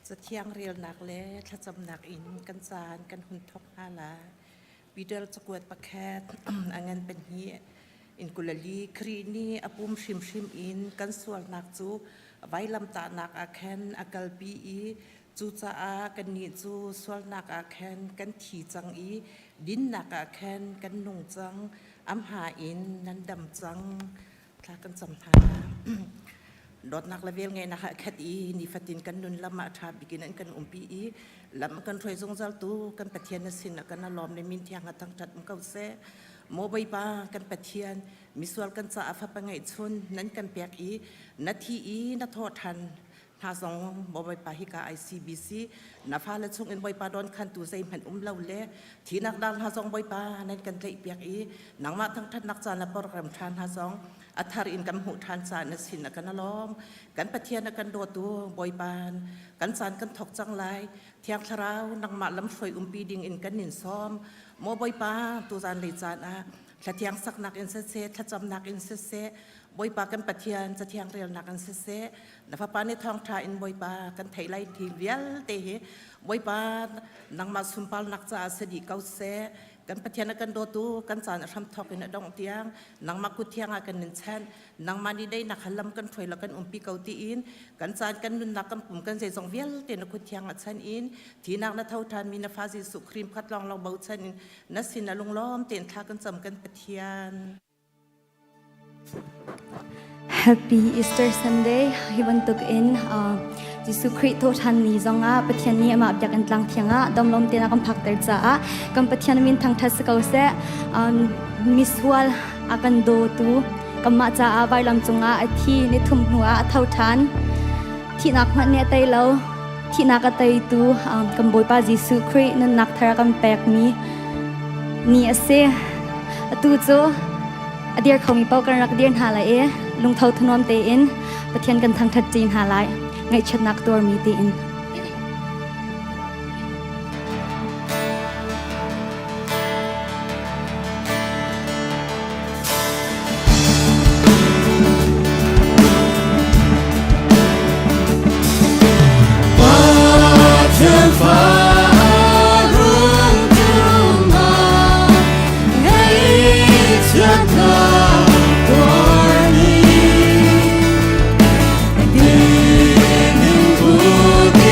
Cathiang relnak le thlacamnak in kan caan kan hun thawk hna lai. Peter cakuat pakhat a ngan pahnih in kulali Khrih nih a pum hrimhrim in kan sualnak cu vailamtahnak ah khan a kalpi i cucaah kannih cu sualnak ah khan kan thi cang i dinnak ah khan kan nung cang. Amha in nan dam cang. Thla kan cam hna. Dawtnak le velngeihnak ah khat i nifatin kan nun lam ah ṭha bik in an kan umpi i lam kan hruai zungzal tu kan Pathian na sin ah kan alawm le min thiang ah thangṭhat um ko seh. Maw Bawipa kan Pathian misual kan caah fapa ngeihchun nan kan pek i na thi i na thawh ṭhan hna zong maw Bawipa hika ICBC na fale chung in Bawipa don khan tu zeihmanh um lo le thinak dal hna zong Bawipa nan kan tlaih piak i nangmah thangthatnak caan le program tha hna zong a thar in kan hmuh ṭhan caan na sin a kan alawm kan Pathian a kan dawtu Bawipa kan caan kan thok cang lai Thiang Thlarau nangmah lamhruai umpi ding in kan nin sawm maw Bawipa tuzan lei caan ah thlathiang saknak in siseh thlacamnak in siseh Bawipa kan Pathian cathiang relnak in siseh na fapa nih thawngṭha in Bawipa kan theih lai thil vialte hi Bawipa nangmah sunparnak caah si dih ko seh kan Pathian a kan dawtu kan caan a hram thawk in a dongh tiang nangmah kut thiang ah kan nin chanh nangmah nih deinak lam kan hruai la kan umpi ko tiin kan caan kan nunnak kan pum kan zeizong vialte na kut thiang ah chan in thinak na tho ṭhan mi na fa Jesuh Khrih khat lawng lawng bochan in na sin a lunglawm tein thla kan cam kan Pathian. Happy Easter Sunday. Hi bantuk in Jesuh Khrih thawhṭhan ni zongah Pathian nih amah biakinn tlang thiang ah damlawm tein a kan phakter caah kan Pathian min thangṭhat si ko seh. Misual a kan dawtu kanmah caah vailam cungah a thi ni thum hnuah a tho ṭhan. Thihnak hmanh nih a tei lo. Thihnak a teitu kan Bawipa Jesuh Khrih nunnak thar a kan pekmi ni a si. Atu cu a dir khomi paoh kan rak dir hna lai i lungtho thanuam tein Pathian kan thangṭhat ṭi hna lai. Ngaihchiatnak tuarmi tiin. Pathian fa rung ṭum ah ngaihchiatnak tuarmi ding in put.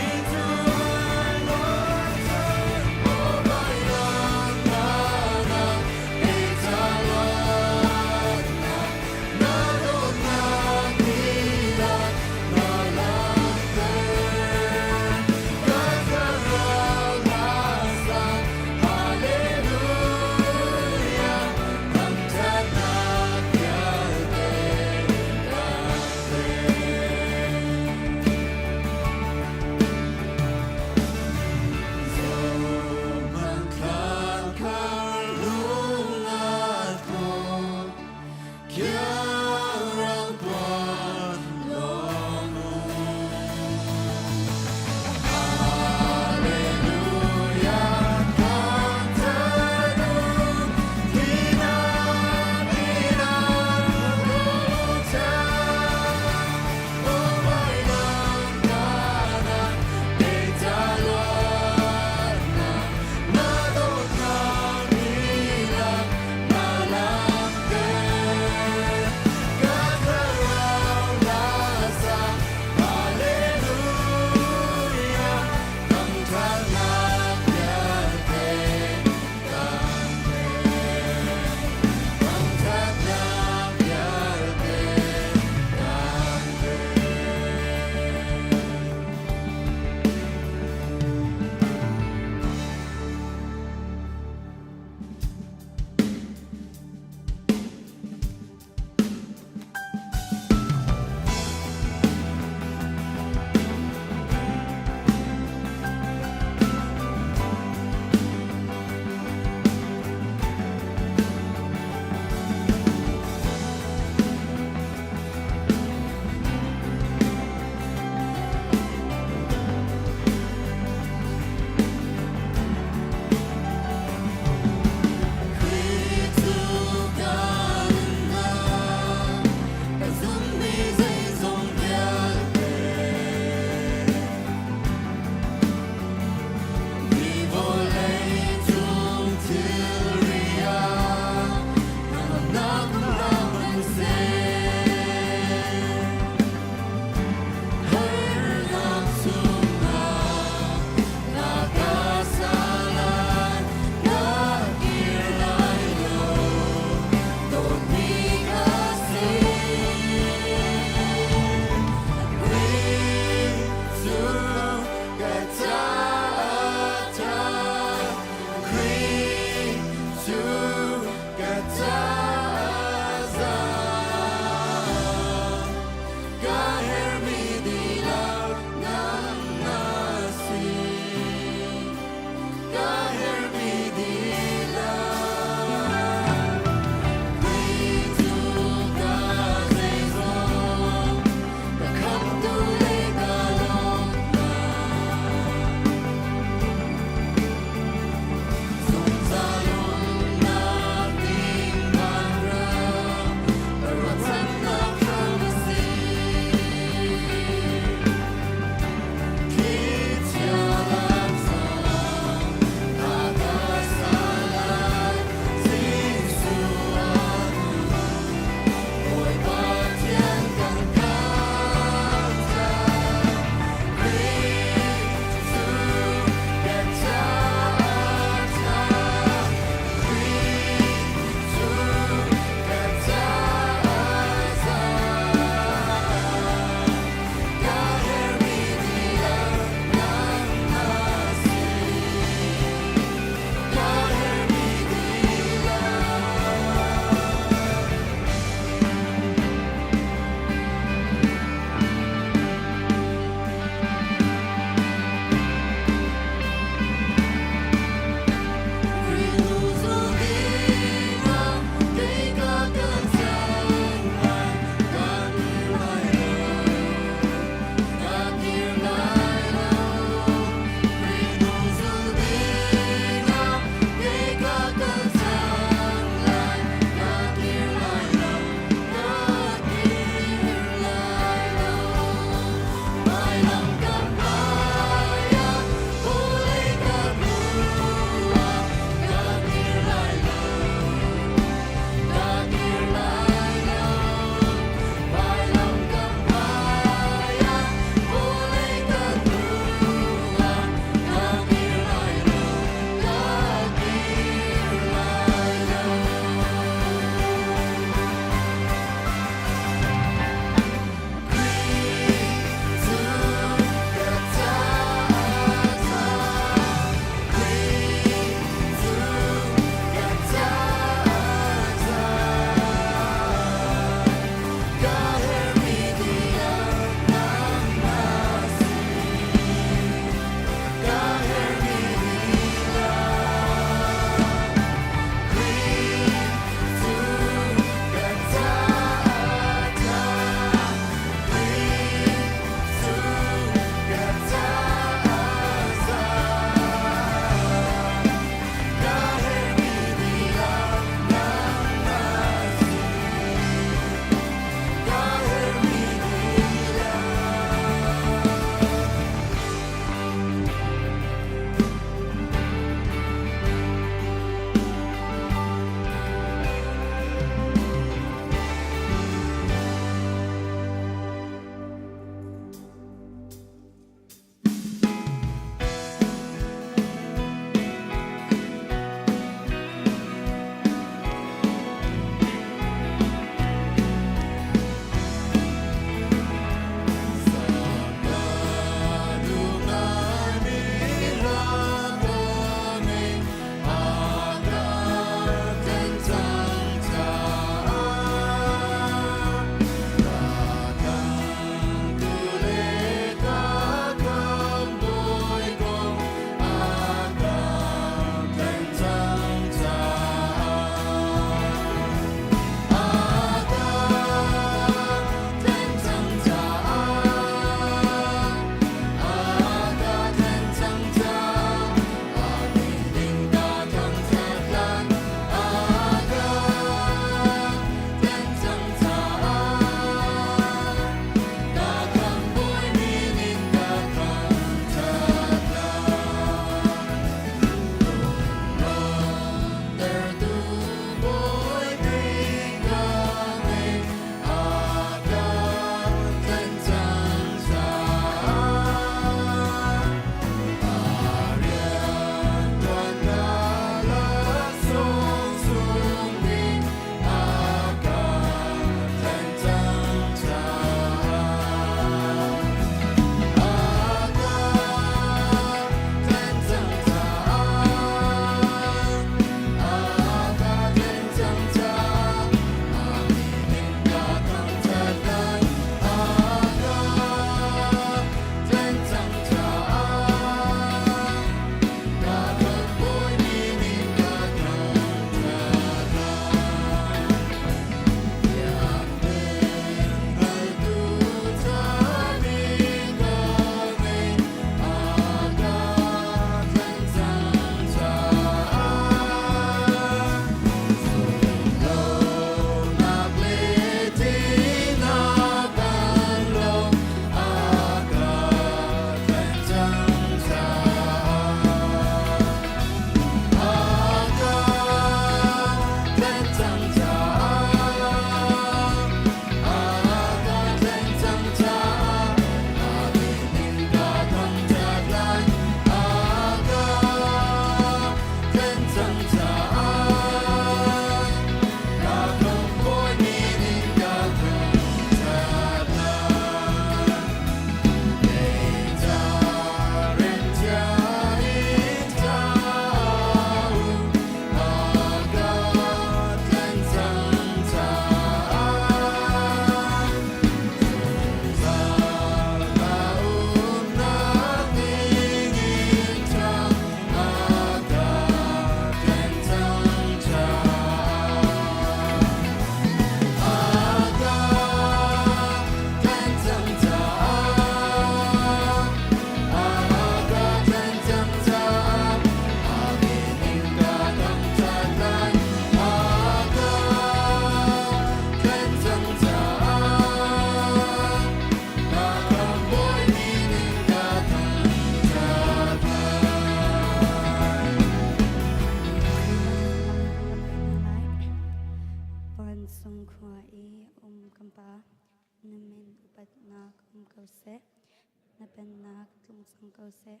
tling cang ko seh.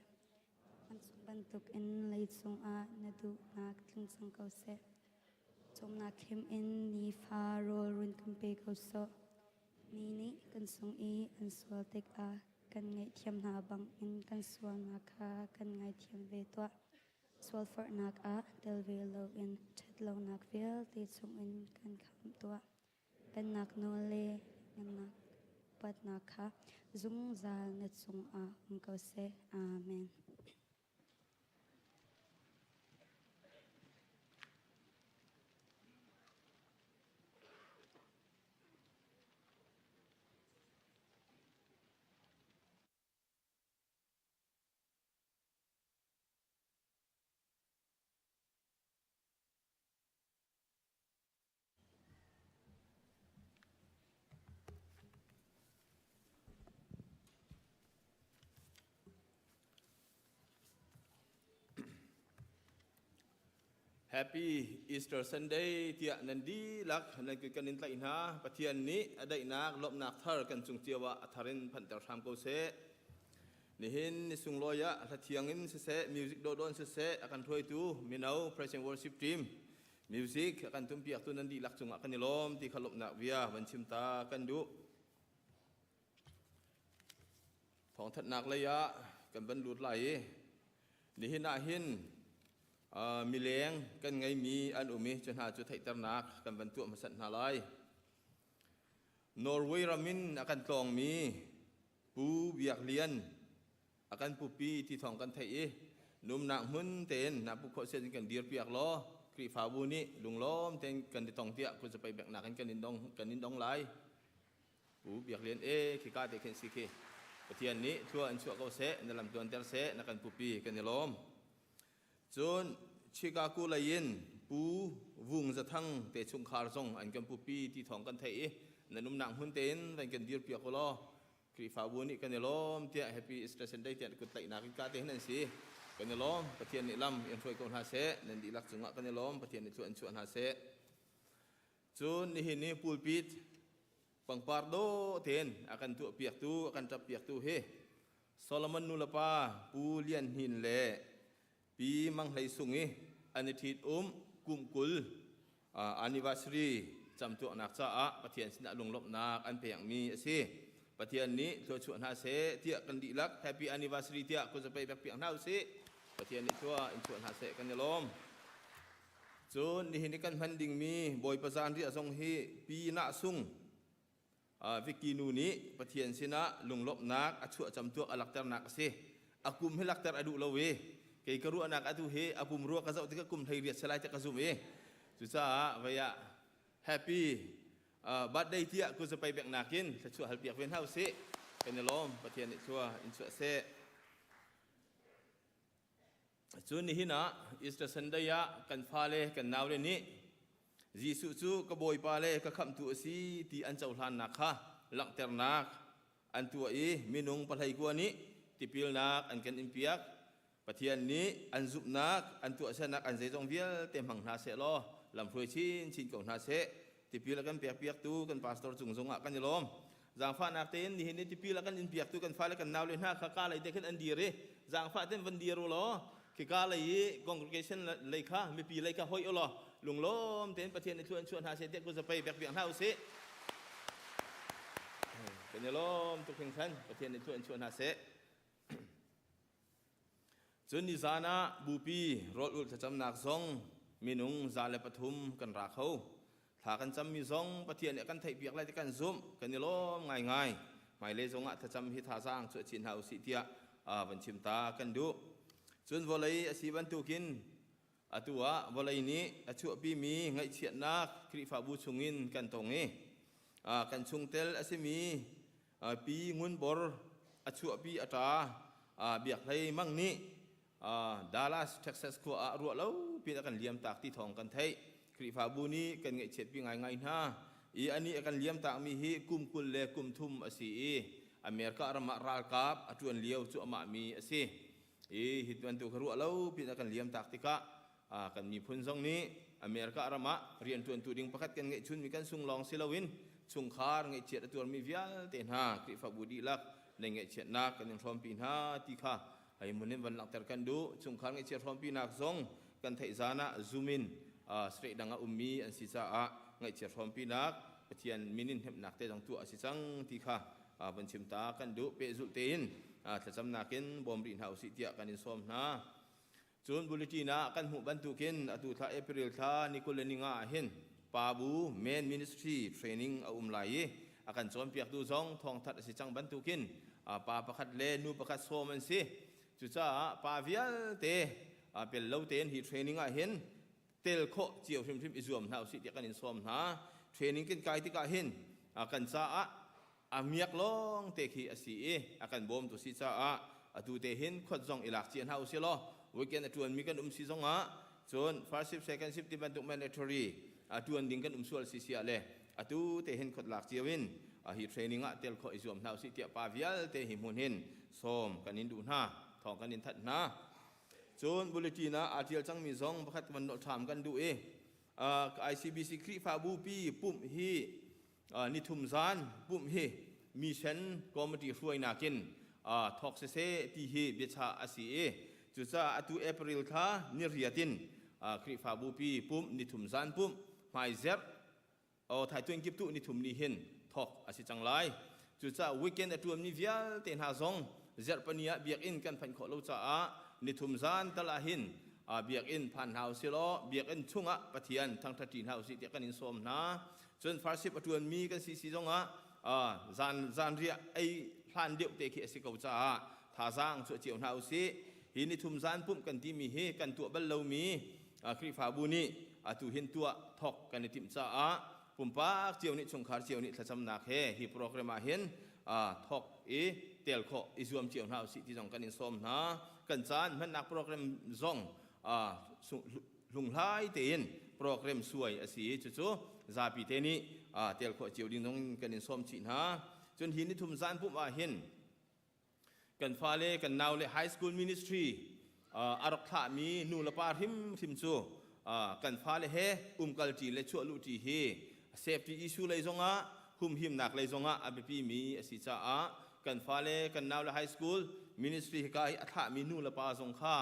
Vancung bantukin leicung ah na duhnak tling cang ko seh. Cawmnak khim in nifa rawl run kan pe ko sawh. Mi nih kan sung i an sual tikah kan ngaihthiam hna bangin kan sualnak kha kan ngaithiam ve tuah. Sualforhnak ah tel ve loin ṭhatlonak vialte chungin kan khamh tuah. Pennak nawl le ngannak upatnak kha zungzal na cungah um ko seh. Amen. Happy Easter Sunday tiah nan dihlak nan kut kan in tlaih hna. Pathian nih a daihnak lawmhnak thar kan cung cio ah a thar in phanhter hram ko seh. Nihin ni sunglawi ah hla thiang in siseh, music dawhdawh in siseh a kan hruaitu mino Praise and Worship team music a kan tumpiaktu nan dihlak cungah kan i lawm ti kha lawmhnak bia van chim ta kan duh. Thawngthanhnak lei ah kan van lut lai i nihin ah hin mileng kan ngeimi an um i cu hna cu theihternak kan van tuah hmasat hna lai. Norway ram in a kan tlawngmi Pu Biak Lian a kan pupi ti thawng kan theih i numnak hmun tein na pu khawh sian kan dir piak law Khrihfabu nih lunglawm tein kan i tong tiah khuazapei beknak in kan in dong kan in dong lai. Pu Biak Lian e khika te khin si khi Pathian nih thlua in chuah ko seh na lam tuan ter seh na kan pupi kan i lawm. Cun Chicago lei in Pu Vung Zathang te chungkhar zong an kan pupi ti thawng kan theih i nan umnak hmun tein van kan dir piak law Khrihfabu nih kan i lawm tiah Happy Easter Sunday tiah kut tlaihnak in ka te hin an si. Kan i lawm Pathian nih lam in hruai ko hna seh nan dihlak cungah kan i lawm Pathian nih thlua in chuah hna seh. Cun nihin ni pulpit pangpar dawh tein a kan tuahpiaktu, a kan ṭappiaktu hi Solomon nulepa Pu Lian Hnin le Pi Mang Hlei Sung i an i ṭhit um kum 20 anniversary camtuahnak caah Pathian sinah lunglawmhnak an pekmi a si. Pathian nih thluachuah hna seh tiah kan dihlak happy anniversary tiah kuzapei pek piak hna usih. Pathian nih thlua in chuah hna seh kan i lawm. Cun nihin i kan hman dingmi Bawipa zanriah zong hi Pi Nah Sung Vicky nu nih Pathian sinah lunglawmhnak a chuah camtuak a lakternak a si. A kum hi lakter a duh lo i kei ka ruahnak atu hi a pum rua ka zoh tikah kum 18 si lai tiah ka zumh i cucaah vei ah happy birthday tiah kuzapei bek nakin thluachuah halpiak ve hna usih. Kan i lawm Pathian nih thlua in chuah seh. Cun nihin ah Easter Sunday ah kan fale kan naule nih Jesuh cu ka Bawipa le ka Khamhtu a si ti an cohlannak kha langhternak an tuah i minung 19 nih tipilnak an kan inpiak. Pathian nih an zumhnak, an tuahsernak, an zeizong vialte hmang hna seh law lamhruai chinchin ko hna seh. Tipil a kan pekpiaktu kan pastor cung zongah kan i lawm. Zaangfahnak tein nihin ni tipil a kan in piaktu kan fale kan naule hna kha ka lei te khin an dir i zaangfah ten van dir u law khika lei i congregation lei kha mipi lei kha hoi u law lunglawm tein Pathian i thluan chuah hna seh tiah kuzapei bek biak hna usih. Kan i lawm tuk hringhran Pathian nih thluan chuah hna seh. Cun nizan ah bupi rawl ulh thlacamnak zong minung 103 kan ra kho. Thla kan cammi zong Pathian nih a kan theihpiak lai ti kan zumh, kan i lawm ngaingai. Hmailei zong ah thlacam hi thazaang chuah chin hna usih tiah van chim ta kan duh. Cun vawlei a si bantukin atu ah vawlei nih a chuahpimi ngaihchiatnak Khrihfabu chungin kan tong i kan chungtel a simi Pi Ngun Bor a chuahpi a ṭa Biak Hlei Mang nih Dallas, Texas khua ah ruah lo pin a kan liamtak ti thawng kan theih. Khrihfabu nih kan ngaihchiatpi ngaingai hna. I anih a kan liamtakmi hi kum 20 le kum 30 a si i America ram ah ralkap a ṭuan lio cu amah mi a si. I hi bantuk ruah lo pin a kan liamtak tikah kan miphun zong nih America ram ah rianṭuantu ding pakhat kan ngeihchunmi kan sung lawng si loin chungkhar ngaihchiat a tuarmi vialte hna Khrihfabu dihlak Nan ngaihchiatnak kan in hrawmpi hna ti kha hei mun in van langhter kan duh. Chungkhar ngaihchiat hrawmpinak zong kan theih zan ah Zoom in state dang ah ummi an si caah ngaihchiat hrawmpinak Pathian min in hnemhnak te zong tuah a si cang ti kha van chim ta kan duh. Pehzulh tein thlacamnak in bawm rih hna usih tiah kan in sawm hna. Cun bulletin ah kan hmuh bantukin atu thla April thla ni 20 le ni nga ah hin Pabu Men Ministry training a um lai i a kan cawnpiaktu zong thawngthat a si cang bantukin pa pakhat le nu pakhat sawm an si. Cucaah pa vialte pel lo tein hi training ah hin tel khawh cio hrimhrim i zuam hna usih tiah kan in sawm hna. Training kan kai tikah hin kan caah a miak lawng te khi a si i a kan bawmtu si caah atu te hin khuat zong i lak cia hna usih law weekend a ṭuanmi kan um si zongah cun first shift second shift ti bantuk mandatory a ṭuan ding kan um sual si si ah le atu te hin khuat lak cio in hi training ah tel khawh i zuam hna usih tiah pa vialte hi hmun hin sawm kan in duh hna thawng kan in that hna. Cun bulletin ah aa ṭial cangmi zong pakhat van nolh ṭham kan duh i ICBC Khrihfabu pi pumh hi nithum zan pumh hi mission committee hruainak in thawk siseh ti hi biachah a si i cucaah atu April thla ni riat in Khrihfabu pi pumh nithum zan pumh hmaizerh Aw thaituan kip tu nithum ni hin thawk a si cang lai. Cucaah weekend a ṭuanmi vialte hna zong zarhpani ah biakinn kan phanh khawh lo caah nithum zan tal ah hin biakinn phan hna usih law biakinn chungah Pathian thangṭhat ṭi hna usih tiah kan in sawm hna. Cun farship a ṭuanmi kan si si zongah zan zanriah ei hlan deuh te khi a si ko caah thazaang chuah cio hna usih. Hi nithum zan pumh kan timi hi kan tuah bal lomi Khrihfabu nih atu hin tuah thawk kan i timh caah pumpak cio nih chungkhar cio nih thlacamnak he hi program ah hin thawk i tel khawh i zuam cio hna usih ti zong kan in sawm hna. Kan caan hmannak program zong hlunghlai tein program suai a si i cucu zapi te nih tel khawh cio ding zong kan in sawm chih hna. Cun hi nithum zan pumh ah hin kan fale kan naule high school ministry a rak thlahmi nu le pa hrimhrim cu kan fale he umkalṭi le chuah luhṭi hi safety issue lei zongah humhimnak lei zongah a biapi mi a si caah kan fale kan naule high school ministry hika hi a thlahmi nu le pa zong kha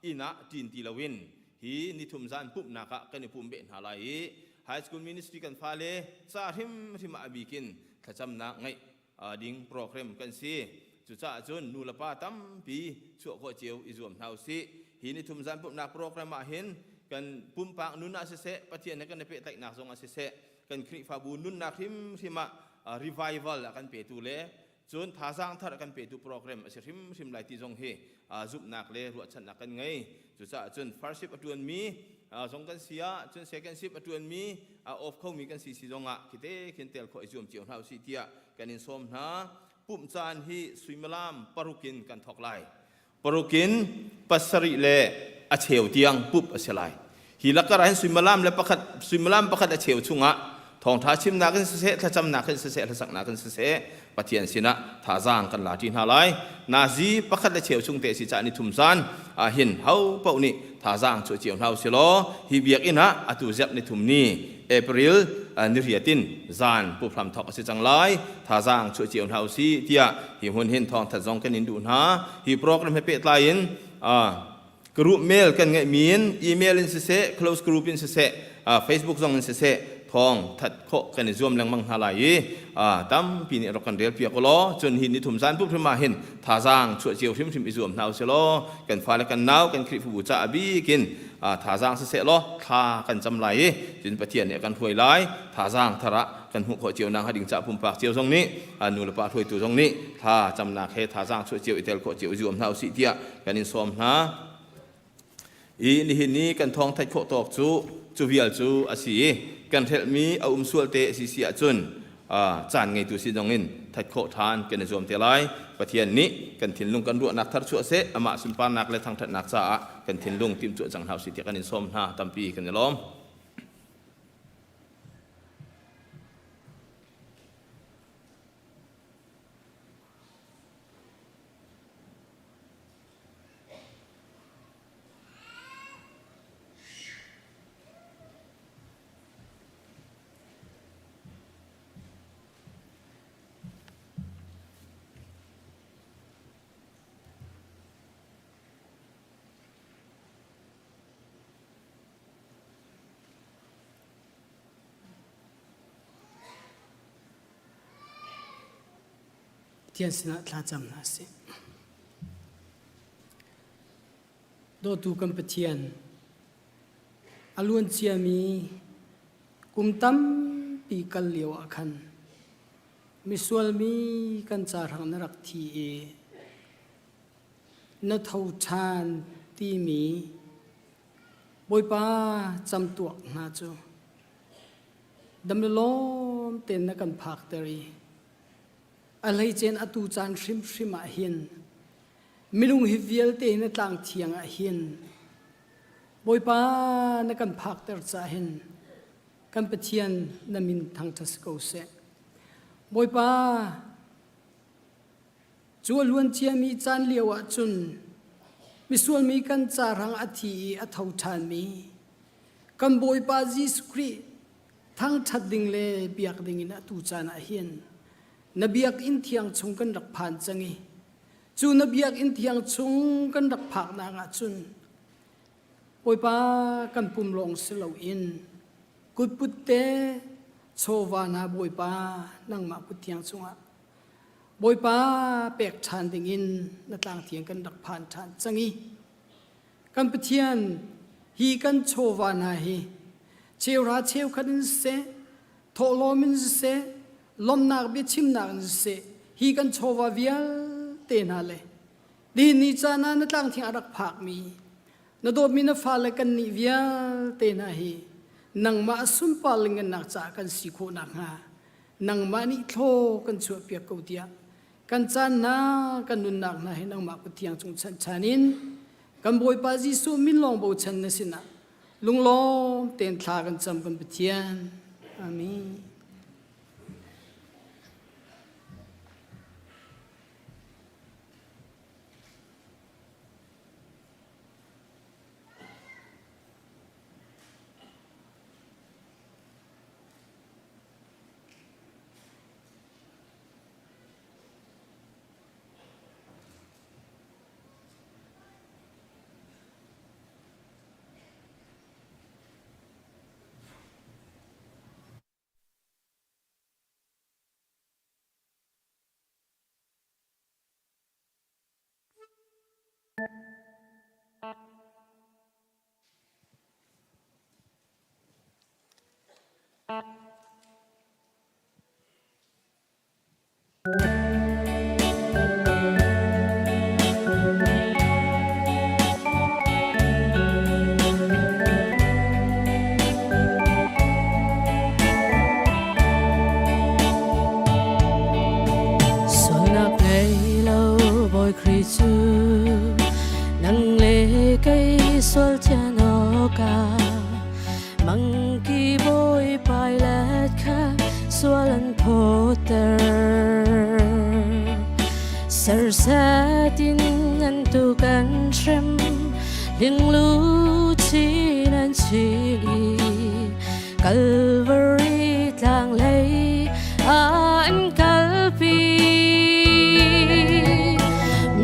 inn ah ṭin ti loin hi nithum zan pumhnak ah kan i pum beh hna lai i high school ministry kan fale ca hrimhrim ah a bikin thlacamnak ngeih ding program kan si. Cucaah cun nu le pa tampi chuah khawh cio i zuam hna usih. Hi ni thum zan pumhnak program ah hin kan pumpak nun ah siseh, Pathian he kan i pehtlaihnak zong ah siseh, kan Khrihfabu nunnak hrimhrim ah revival a kan petu le cun thazaang thar a kan petu program a si hrimhrim lai ti zong hi zumhnak le ruahchannak kan ngei. Cucaah cun first ship a ṭuanmi zong kan si ah, cun second ship a ṭuanmi a off khomi kan si si zongah khite khin tel khawh i zuam cio hna usih tiah kan in sawm hna. Pumh caan hi suimilam paruk in kan thawk lai. Paruk in pasarih le a cheu tiang pumh a si lai. Hi lakar ah hin suimilam le pakhat suimilam pakhat a cheu chungah thawngṭha chimnak in siseh, thlacamnak in siseh, hlasaknak in siseh, Pathian sinah thazaang kan la ṭi hna lai. Nazi pakhat le cheu chung te si cah ni thum zan ah hin ho paoh nih thazaang chuah cio hna usih law hi biakinn ah atu zerh ni thum ni April ni riat in zan puphram thawk a si cang lai. Thazaang chuah cio hna usih tiah hi hmun hin thawngthat zong kan in duh hna. Hi program he pehtlai in group mail kan ngeihmi in email in siseh close group in siseh Facebook zong in siseh thawng that khawh kan i zuam lengmang hna lai i tampi nih rak kan rel piak law cun hi ni thum zan pup hrim ah hin thazaang chuah cio hrimhrim i zuam hna usih law kan fale kan nau kan Khrihfabu ca a bikin thazaang siseh law thla kan cam lai i cun Pathian nih a kan hruai lai thazaang thar ah kan hmuh khawh cio nak hnga ding ca pumpak cio zong nih nu le pa hruaitu zong nih thla camnak he thazaang chuah cio i tel khawh cio i zuam hna usih tiah kan in sawm hna. I nihin ni kan thawng theih khawh tawk cu cu vial cu a si i kan hrelhmi a um sual te a si si ahcun caan ngeitu si zong in that khawh ṭhan kan i zuam te lai. Pathian nih kan thinlung kan ruahnak thar chuah seh, amah sunparnak le thangṭhatnak caah kan thinlung timhtuah cang hna usih tiah kan in sawm hna. Tampi kan i lawm. Pathian sinah thla cam hna sih. Dawtu kan Pathian, a luan ciami kum tampi kal lio ah khan misual mi kan ca hrang na rak thi i na tho ṭhan timi Bawipa camtuak hna cu dam le lawm tein na kan phakter i a hleicen atu caan hrimhrim ah hin minung hi vialte na tlang thiang ah hin Bawipa na kan phakter caah hin kan Pathian na min thangṭhat si ko seh. Bawipa cu a luan ciami caan lio ah cun misual mi kan ca hrang a thi i a tho ṭhanmi kan Bawipa Jesuh Khrih thangṭhat ding le biak ding in atu caan ah hin na biakinn thiang chung kan rak phan cang i cu na biakinn thiang chung kan rak phaknak ah cun Bawipa kan pum lawng si loin kutput te chawva hna Bawipa nangmah kut thiang chungah Bawipa pek ṭhan dingin na tlang thiang kan rak phan ṭhan cang i kan Pathian hi kan chawva hna hi cheuhra cheukhat in siseh thawhlawm in siseh lawmhnak biachimnak in siseh hi kan chawva vialte hna le nihin ni caan ah na tlangthing a rak phakmi na dawtmi na fale kan nih vialte hna hi nangmah sunpar lingannak caah kan si khawh nakhnga nangmah nih thlaw kan chuahpiak ko tiah kan caan hna kan nunnak hna hi nangmah kut thiang cung chanchan in kan Bawipa Jesuh min lawng bochan na sinah lunglawm tein thla kan cam kan Pathian. Amen. Sualnak ngei lo Bawi Khrih cu nang le kei sual thian awkah Mangki bawi Pilate kha sual an phawter. Serset in an tu kan hrem, linglu chin an chin i Calvary tlang lei an kalpi.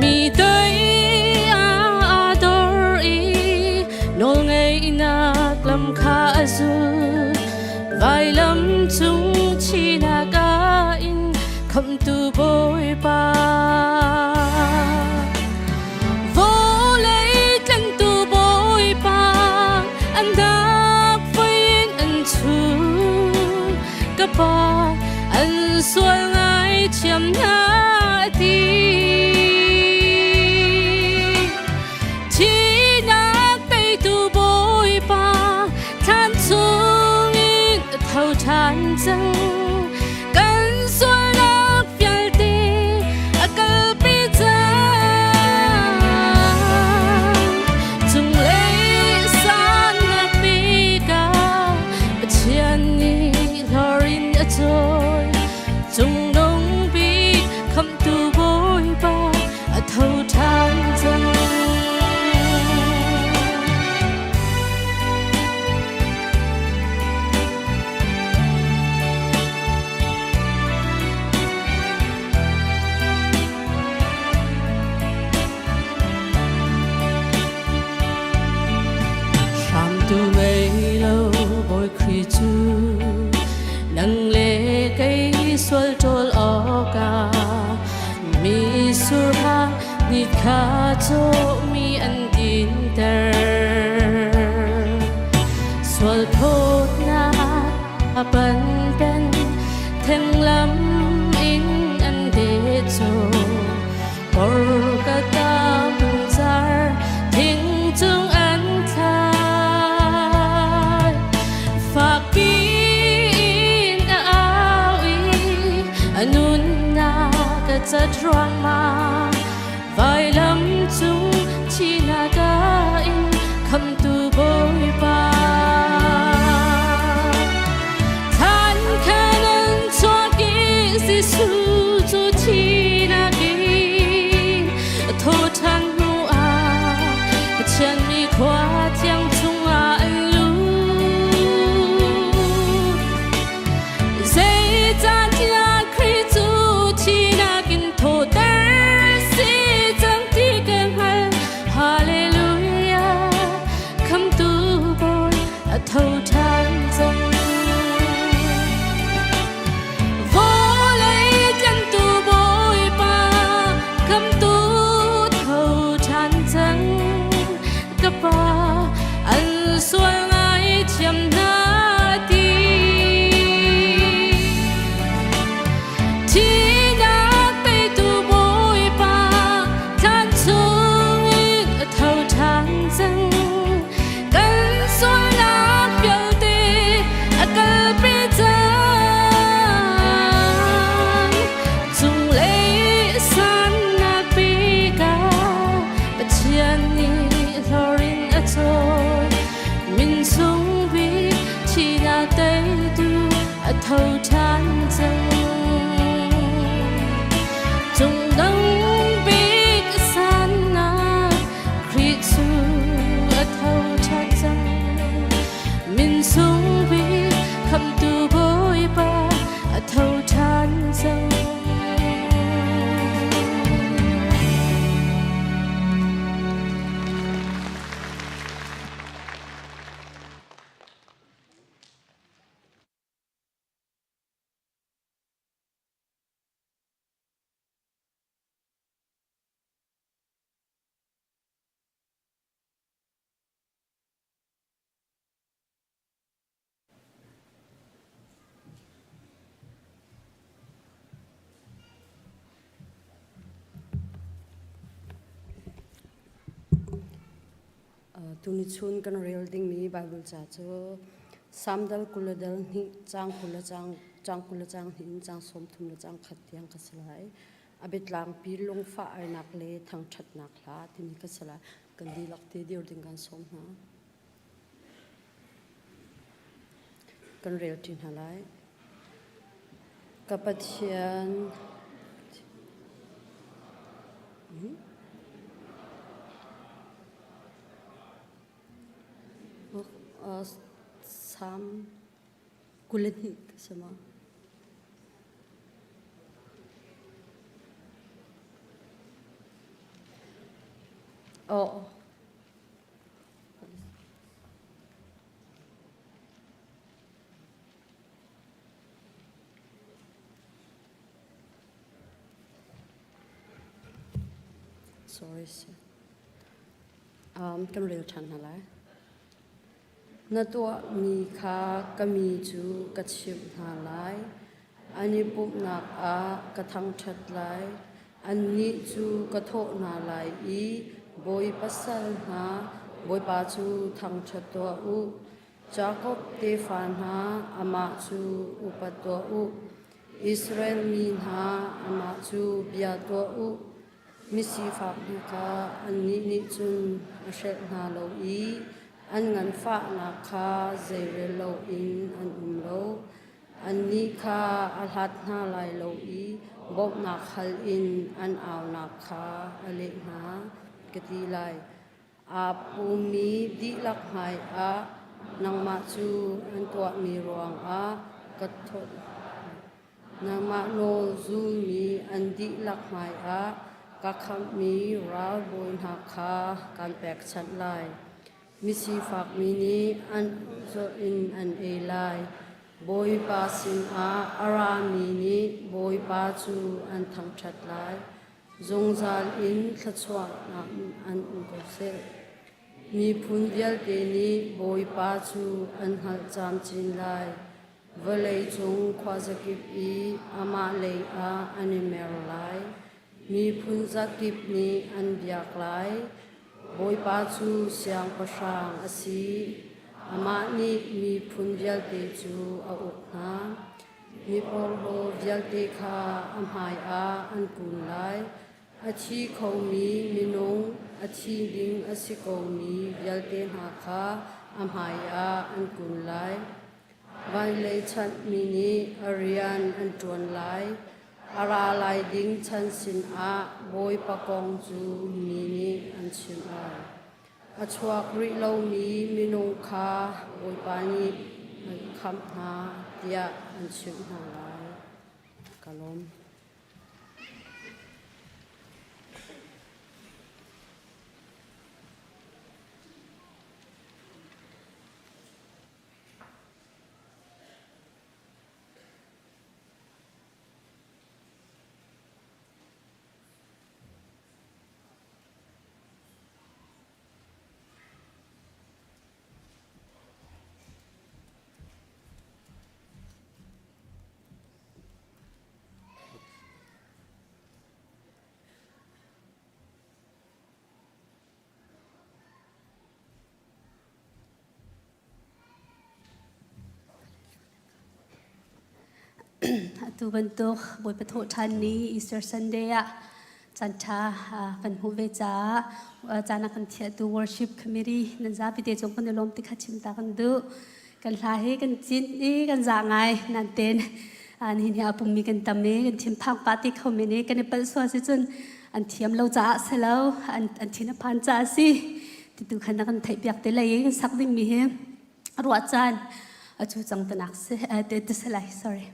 Mi toi a dor i nawlngeihnak lam kha a zul. Vailam cung chinak ah in khamhtu Bawipa. Vawlei tlengtu Bawipa an dak voin an chun ka pa an sual ngaithiam hna a ti. Thihnak teitu Bawipa thlan chungin a tho ṭhan cang. Kan sualnak vialte a kalpi cang. Cunglei sannak bik ah Pathian nih hlor in a cawi. Cungnung bik khamhtu Bawipa a tho ṭhan cang. cawmi an dinter. Sual phawtnak a pan pen thenglam in an decho. Golgotha hmuncar thing cung an thlai. Fakpi in a au i a nunnak a cat ruangmang. Vailam cung thihnak in khamtu Bawipa. Than khan an chuak i Jesuh cu thihnak in thawṭhan hnu ah Pathian mi khua thiang chungah an lut. Zeicahtiah Khrih cu thihnak in thawhter si cang ti ka hngalh. Hallelujah, Khamtu Bawi a tho ṭhan cang. Vawlei tlantu Bawipa, Khamtu tho ṭhan cang. Ka Pa, an sual ngaithiam hna ti. Thihnak teitu Bawipa, thlan chungin a tho ṭhan cang. Kan sualnak vialte a kalpi cang. Cunglei sannak bik ah Pathian nih hlor in a cawi. Min sung bik thihnak teitu a tho ṭhan cang. Cungdang bik sannak Khrih cu a tho ṭhan cang. Min sung bik khamtu Bawipa a tho ṭhan cang. Tuni chun kan rel dingmi Bible ca cu Salm dal 20 le dal hnih caang 20 le caang caang 20 le caang hnih in caang 30 le caang khat tiang ka si lai. A biatlangpi lungfah ainak le thangṭhatnak hla timi ka si lai. Kan dihlak te dir ding kan sawm hna. Kan rel ṭi hna lai. Ka Pathian, Salm 22 ka si maw? Aw. Sorry. Kan rel ṭhan hna lai. Na tuahmi kha ka mi cu ka chimh hna lai. An i pumhnak ah ka thangṭhat lai. Annih cu ka thawh hna lai i Bawipa sal hna, Bawipa cu thangṭhat tuah u. Jakob tefa hna, amah cu upat tuah u. Israel mi hna, amah cu bia tuah u. Misifak hna kha annih nih cun a hrelh hna lo i an nganfahnak kha zeirel loin an um lo. Annih kha a hlat hna lai lo i bawmhnak hal in an aunak kha a leh hna, ka ti lai. Aa pummi dihlak hmaiah nangmah cu an tuahmi ruangah ka thawt. Nangmah nawl zulmi an dihlak hmaiah ka khamhmi ralbawi hna kha kaan pekchanh lai. Misifakmi nih an zawrh in an ei lai. Bawipa sinah a rami nih Bawipa cu an thangṭhat lai. Zungzal in thluachuahnak an um ko seh. Miphun vialte nih Bawipa cu an hngalh camcin lai. Vawleicung khuazakip i amah lei ah an i mer lai. Miphun zakip nih an biak lai. Bawipa cu siangpahrang a si. Amah nih miphun vialte cu a uk hna. Miporhlaw vialte kha a hmaiah an kun lai. A thi khomi minung, a thi ding a si komi vialte hna kha a hmaiah an kun lai. Vanlei chanhmi nih a rian an ṭuan lai. A ra lai ding chan sinah Bawipa kong cu mi nih an chimh lai. A chuak rih lomi minung kha Bawipa nih an khamh hna tiah an chimh hna lai. Ka lawm. Atu bantuk Bawipa thawhṭhan ni Easter Sunday ah caanṭha kan hmuh ve caah caan a kan thiahtu worship committee nan zapi te cung kan i lawm ti kha chim ta kan duh. Kan hla hi kan cin i kan za ngai nan ten nihin hi a pummi kan tam i kan thinphang pah ti kho men i kan i palh sual si cun an thiam lo caah si lo an thin a phan caah si ti tu khan na kan theih piak te lei i kan sak dingmi hi ruah caan a cu cang tanak si te te si lai sorry.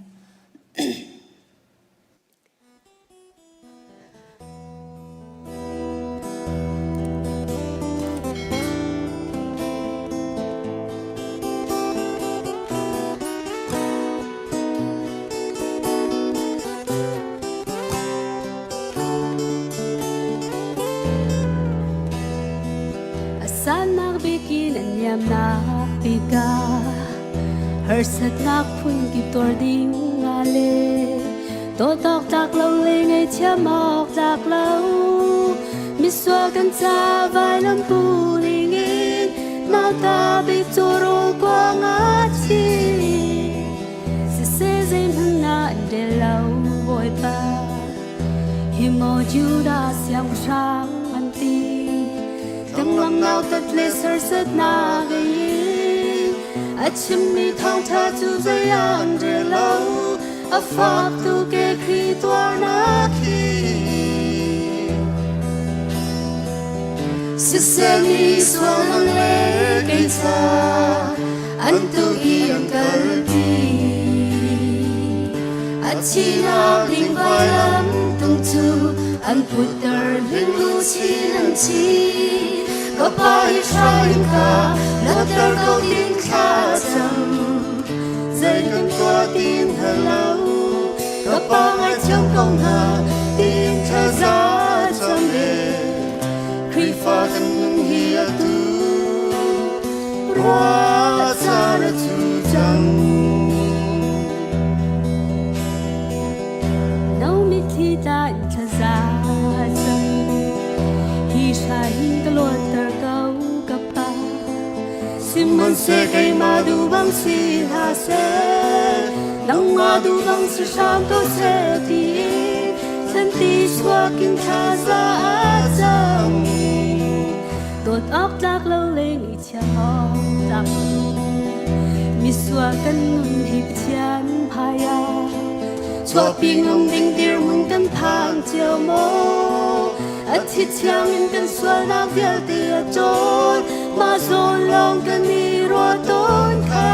A sannak bikin an niamnak bika harsatnak phunkip tuar ding nga le dawt awk tlak lo le ngaihchiam awk tlak lo misual kan ca vailam pu dingin nauta bik cu rawl kuang a thi siseh zeihmanh na del lo Bawipa hi maw Judah siangpahrang an ti Danglam nautat le serhsatnak in a chimmi thawngṭha cu zei ah an rel lo. A fak tu ke Khrih tuarnak hi. Siseh mi sual nang le kei ca an tu i an kalpi. A thihnak ding vailam tung cu an putter hling lu chin an thi. Ka pa hi hrai ka loter ko tin thla cam. Zei kan tuah tin halo ka pa ngai thiam ko hna tin thlaza cam le Khrihfa kan nun hi atu rua caan a cu cang. No mitthli tla in thlaza cam hi hra hin ka luatter ko ka pa Sihmanhseh keimah duh bang si hlah seh nangmah duh bang si hram ko seh tiin thlanti chuak in thlaza a cam. Dawt awk tlak lo le ngaihchia awk tlak lo misual kan nun hi Pathian hmai ah chuahpi ngam ding dirhmun kan phang cio maw? A thi thiang in kan sualnak vialte a ṭawl mah zawn lawng kan i ruah tawn kha.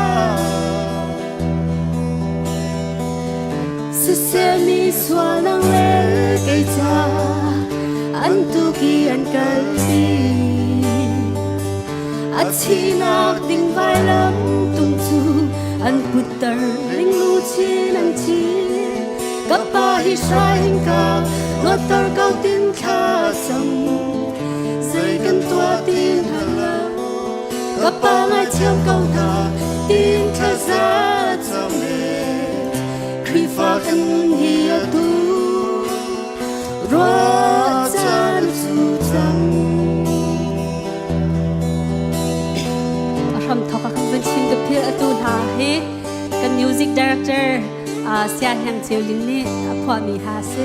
Siseh mi sual nang le kei ca an tuki an kalpi. A thihnak ding vailam tung cu an putter ling lu chin an thi. Ka pa hi hrai ka luatter ko tin thla cam. Zei kan tuah ti hngal lo. Ka pa ngaithiam ko hna tin thlaza cam e. Khrihfa kan nun hi atu ruah caan cu cang. A hram thok a kan vun chim ka phil atu hna hi kan music director Sia Heng Cheu Ling nih a phuahmi hla a si.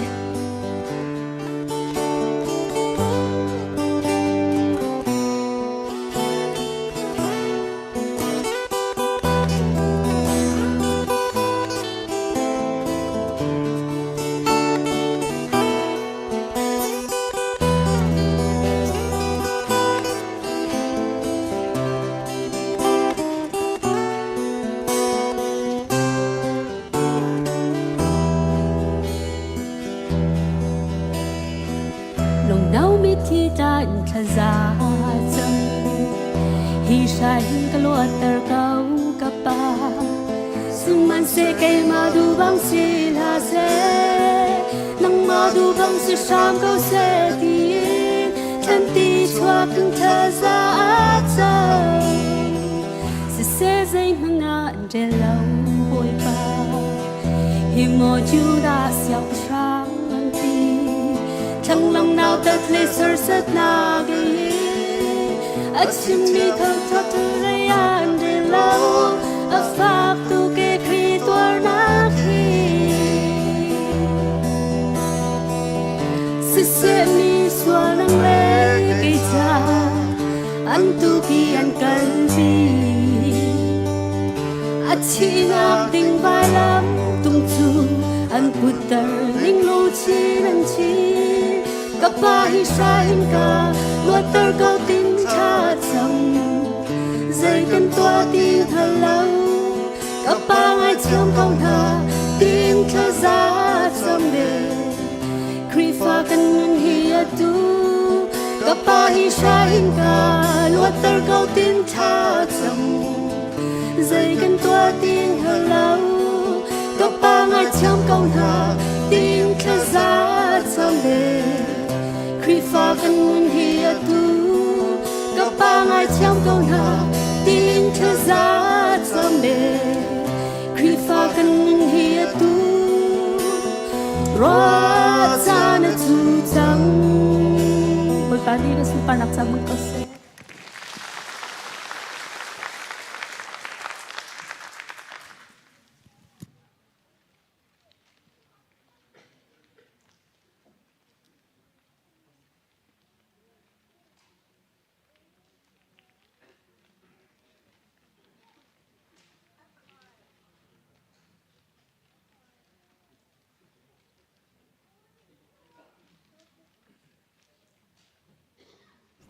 Lungno mithi tla in thlaza cam hi hrai hin ka luatter ko ka pa. Sihmanhseh keimah duh bang si hlah seh, nangmah duh bang si hram ko seh tiin thlanti chuak in thlaza a cam. Siseh zeihmanh ah an rel lo Bawipa, hi maw Judah siangpahrang an ti. Thlanglam nautat le serhsatnak ei a chimmi thawngṭha zei an rel lo, a fak tuk e Khrih tuarnak hi. Siseh mi sual nang le kei ca an tuki an kalpi. A thihnak ding vailam tung cu an putter ning luchin an chin. Ka pa hi hrai ka luatter ko tin tha cam. Zei kan tuah ti hngal lo. Ka pa ngaithiam ko hna tin thlaza cam ve. Khrihfa kan nun hi atu ka pa hi hrai ka luatter ko tin tha cam. Zei kan tuah ti hngal lo. Ka pa ngaithiam ko hna tin thlaza cam ve. Khrihfa kan nun hi atu ka pa ngaithiam ko hna tin thlaza cam ve. Khrihfa kan nun hi atu ruah caan a cu cang. Bawipa nih na sunparnak ca hmang ko seh.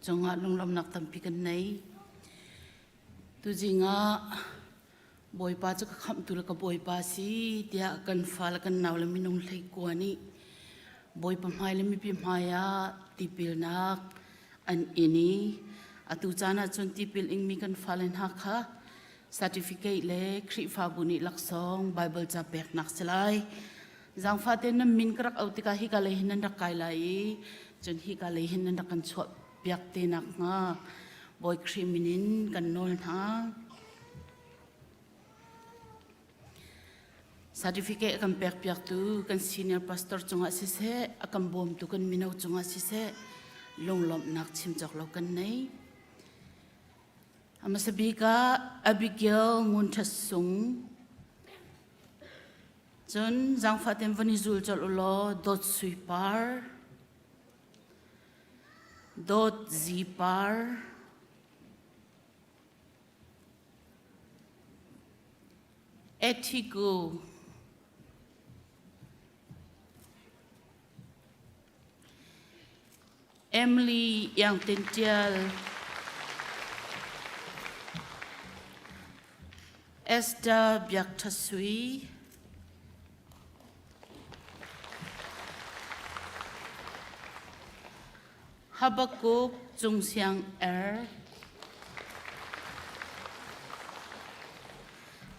Cungah lunglawmhnak tampi kan nei. Tuzing ah Bawipa cu ka khamhtu le ka Bawipa si tiah kan fa le kan nau le minung hlei kua nih Bawipa hmai le mipi hmai ah tipilnak an in i atu caan ah cun tipil ingmi kan fale hna kha certificate le Khrihfabu nih laksawng Bible ca peknak si lai. Zaangfah tein nan min ka rak auh tikah hika lei hin nan rak kai lai i cun hika lei hin nan rak kan chuah piak te nakhnga Bawi Khrih min in kan nawl hna. Certificate a kan pekpiaktu kan senior pastor cungah siseh, a kan bawmtu kan mino cungah siseh, lunglawmhnak chim cawk lo kan nei. A hmasa bik ah Abigail Ngun Ṭhat Sung, cun zaangfah tein van i zul colh u law Dawt Sui Par, Dawt Zi Par, Ethiku Emily Iang Tin Tial Esther Biak Tha Sui Habakkuk Cung Siang Er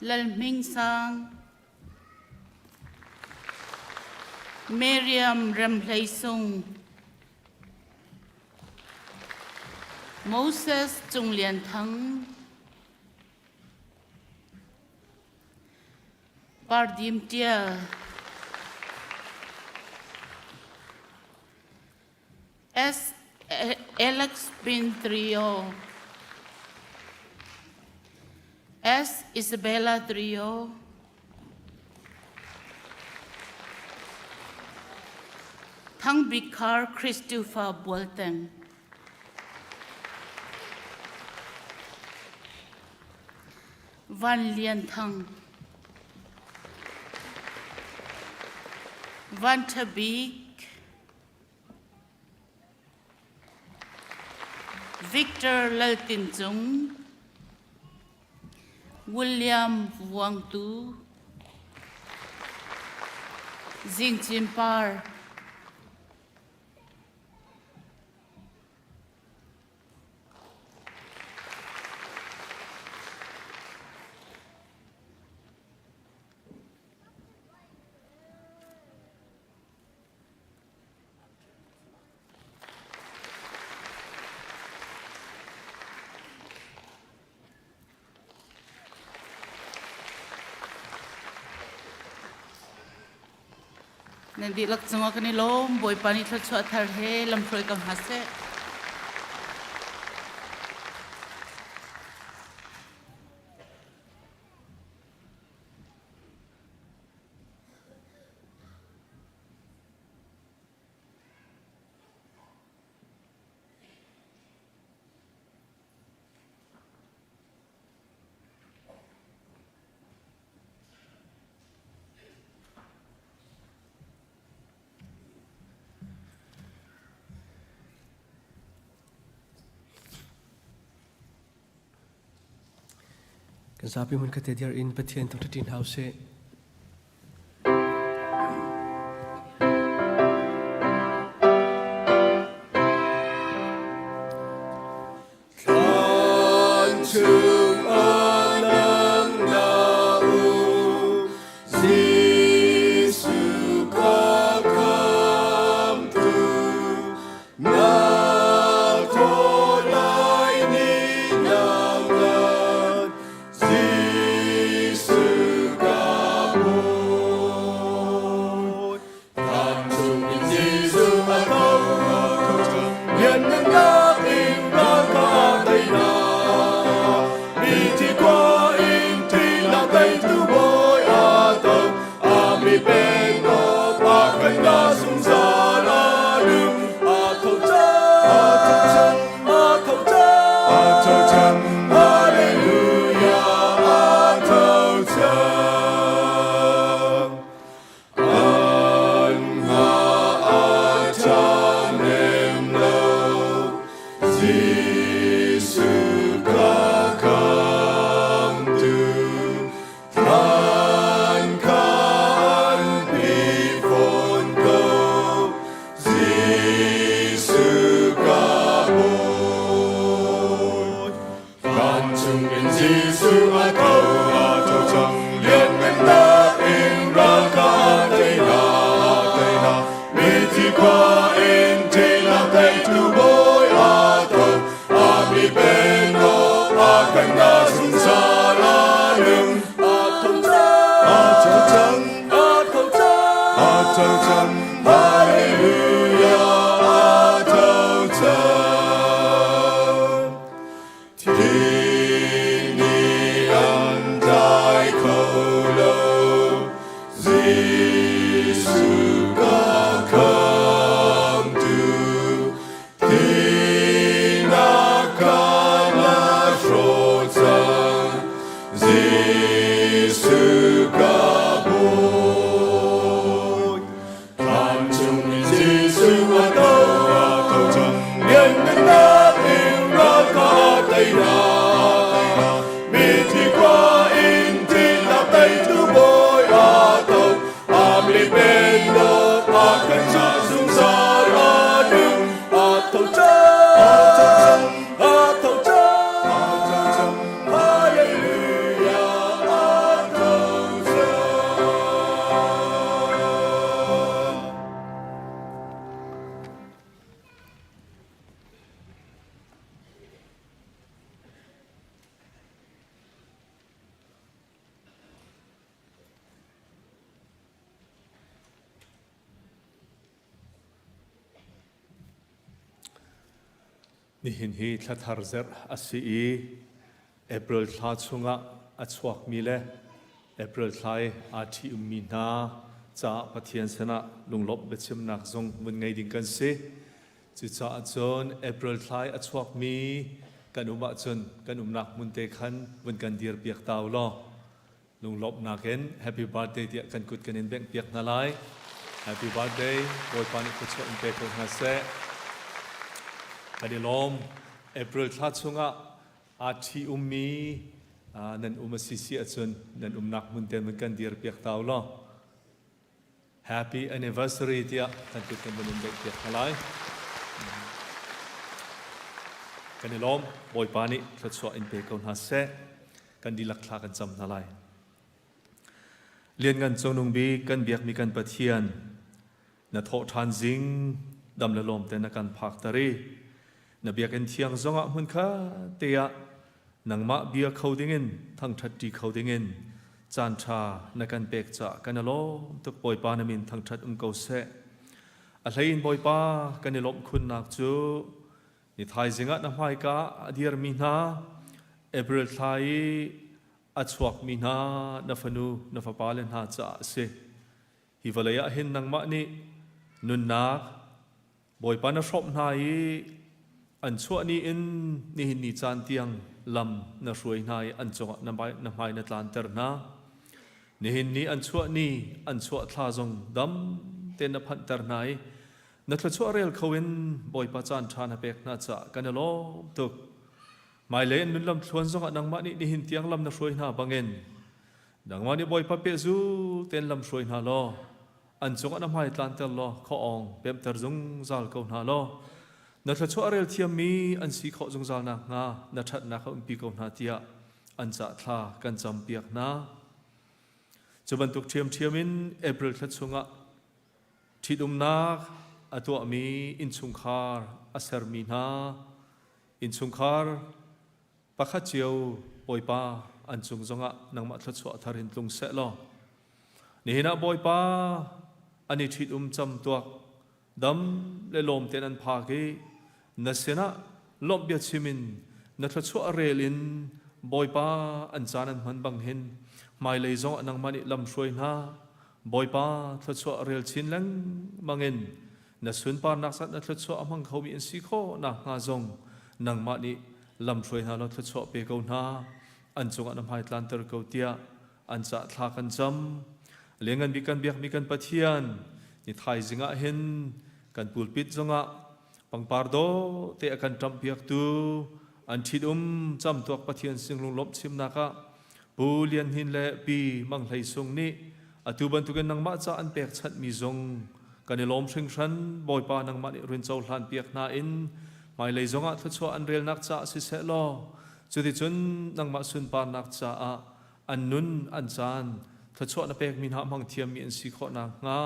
Lal Hming Sang. Miriam Remhlei Sung Moses Cung Lian Thang Pardim Tial S. Alex Pin Trio S. Isabella Trio Thang Bikar Christopher Bolton Van Lian Thang Van Thabik Victor Laltin Cung William Vuang Tu Zing Cin Par Nan dihlak cungah kan i lawm. Bawipa nih thluachuah thar he lamhruai ko hna seh. Kan zapi hmun khat te dir in Pathian thangṭhat hna usih. Thlan chung ah nang na um, Jesuh ka khamtu. Na thaw lai ni nang ngan, Jesuh ka bawi. Thlan chung in Jesuh a tho, lianngannak in ral kha a tei hna. Mithi khua in thihnak teitu bawi a tho, a mi pennak a kan na zungzal a nung. A tho cang, a tho cang, a tho cang, a tho cang, Hallelujah, a tho cang. An hnga a ṭhahnem lo, Jesuh ka khamtu, thlan kha an pi fawn ko, Jesuh ka bawi. Thlan chungin Jesuh a tho, a tho cang, lianngannak in ral kha a tei hna, a tei hna. Mithi khua in thihnak teitu bawi a tho, a mi pennak a kan na zungzal a nung. A tho cang, a tho cang, a tho cang, a tho cang, Hallelujah, a tho cang. Thing nih an dai kho lo, Jesuh ka khamtu, thihnak kha na hrawh cang, Jesuh ka bawi. Thlan chungin Jesuh a tho, a tho cang, lianngannak in ral kha a tei hna. Mithi khua in thihnak teitu bawi a tho, a mi pennak a kan cah zungzal a nung. A tho cang, a tho cang, a tho cang, a tho cang, Hallelujah, Nihin hi thla thar zarh a si i April thla chungah a chuakmi le April thla i aa ṭhi-ummi hna caah Pathian sinah lunglawmh biachimnak zong vun ngei ding kan si. Cucaah cun April thla i a chuakmi kan um ahcun kan umnak hmun te khan vun kan dirpiak ta u law Lunglawmhnak in happy birthday tiah kan kut kan in bengh piak hna lai. Happy birthday. Bawipa nih thluachuah in pe ko hna seh. Kan i lawm. April thla chungah aa ṭhi ummi nan um a si si ahcun nan umnak hmun te mun kan dir piak ta u law. Happy anniversary tiah kan kut kan vun in bengh piak hna lai. Kan i lawm. Bawipa nih thluachuah in pe ko hna seh. Kan dihlak thla kan cam hna lai. Lianngan Cungnung Bik kan biakmi kan Pathian, na thawh ṭhan zing dam le lawm te na kan phakter i na biakinn thiang zongah hmun kha te ah nangmah bia kho dingin thangṭhat ṭi kho dingin caan ṭha na kan pek caah kan i lawm tuk Bawipa na min thangṭhat um ko seh. A hlei in Bawipa kan i lawmh khunnak cu ni thaizing ah na hmaika a dirmi hna April thla i a chuakmi hna na fanu na fapale hna caah a si. Hi vawlei ah hin nangmah nih nunnak Bawipa na hrawmh hna i an chuah ni in nihin ni caan tiang lam na hruai hna i an cungah na hmai na tlanter hna. Nihin ni an chuah ni an chuah thla zong dam tein na phanhter hna i na thluachuah rel kho in Bawipa caan ṭha na pek hna caah kan i lawm tuk. Hmailei an nun lamthluan zongah nangmah nih nihin tiang lam na hruai hna bangin nangmah nih Bawipa pehzul tein lam hruai hna law an cungah na hmai tlanter law khuaawng pemhter zungzal ko hna law na thluachuah rel thiammi an si khawh zungzal nakhnga na ṭhatnak a umpi ko hna tiah an cah thla kan campiak hna. Cu bantuk ṭhiamṭhiam in April thla chungah ṭhitumnak a tuahmi innchungkhar a sermi hna innchungkhar pakhat cio Bawipa an cung zongah nangmah thluachuah thar in tlung seh law nihin ah Bawipa an i ṭhitum camtuak dam le lawm tein an phak i na sinah lawmh bia chim in na thluachuah rel in Bawipa an caan an hman bang hin hmailei zong ah nangmah nih lam hruai hna Bawipa thluachuah rel chin lengmang in na sunparnak zat na thluachuah a hmang khomi an si khawh nakhnga zong nangmah nih lam hruai hna law thluachuah pe ko hna an cungah na hmai tlanter ko tiah an cah thla kan cam Lianngan bik kan biakmi kan Pathian ni thaizing ah hin kan pulpit zongah pangpar dawh te a kan ṭamh piaktu an ṭhitum camtuak Pathian singlung lawmh chimnak ah Pu Lian Hnin le Pi Mang Hlei Sung nih atu bantukin nangmah ca an pekchanhmi zong kan i lawm hringhran Bawipa nangmah nih rin cohlan piak hna in hmailei zongah thluachuah an relnak caah siseh law cuticun nangmah sunparnak caah an nun an caan thluachuah na pekmi hna hmang thiammi an si khawh nakhnga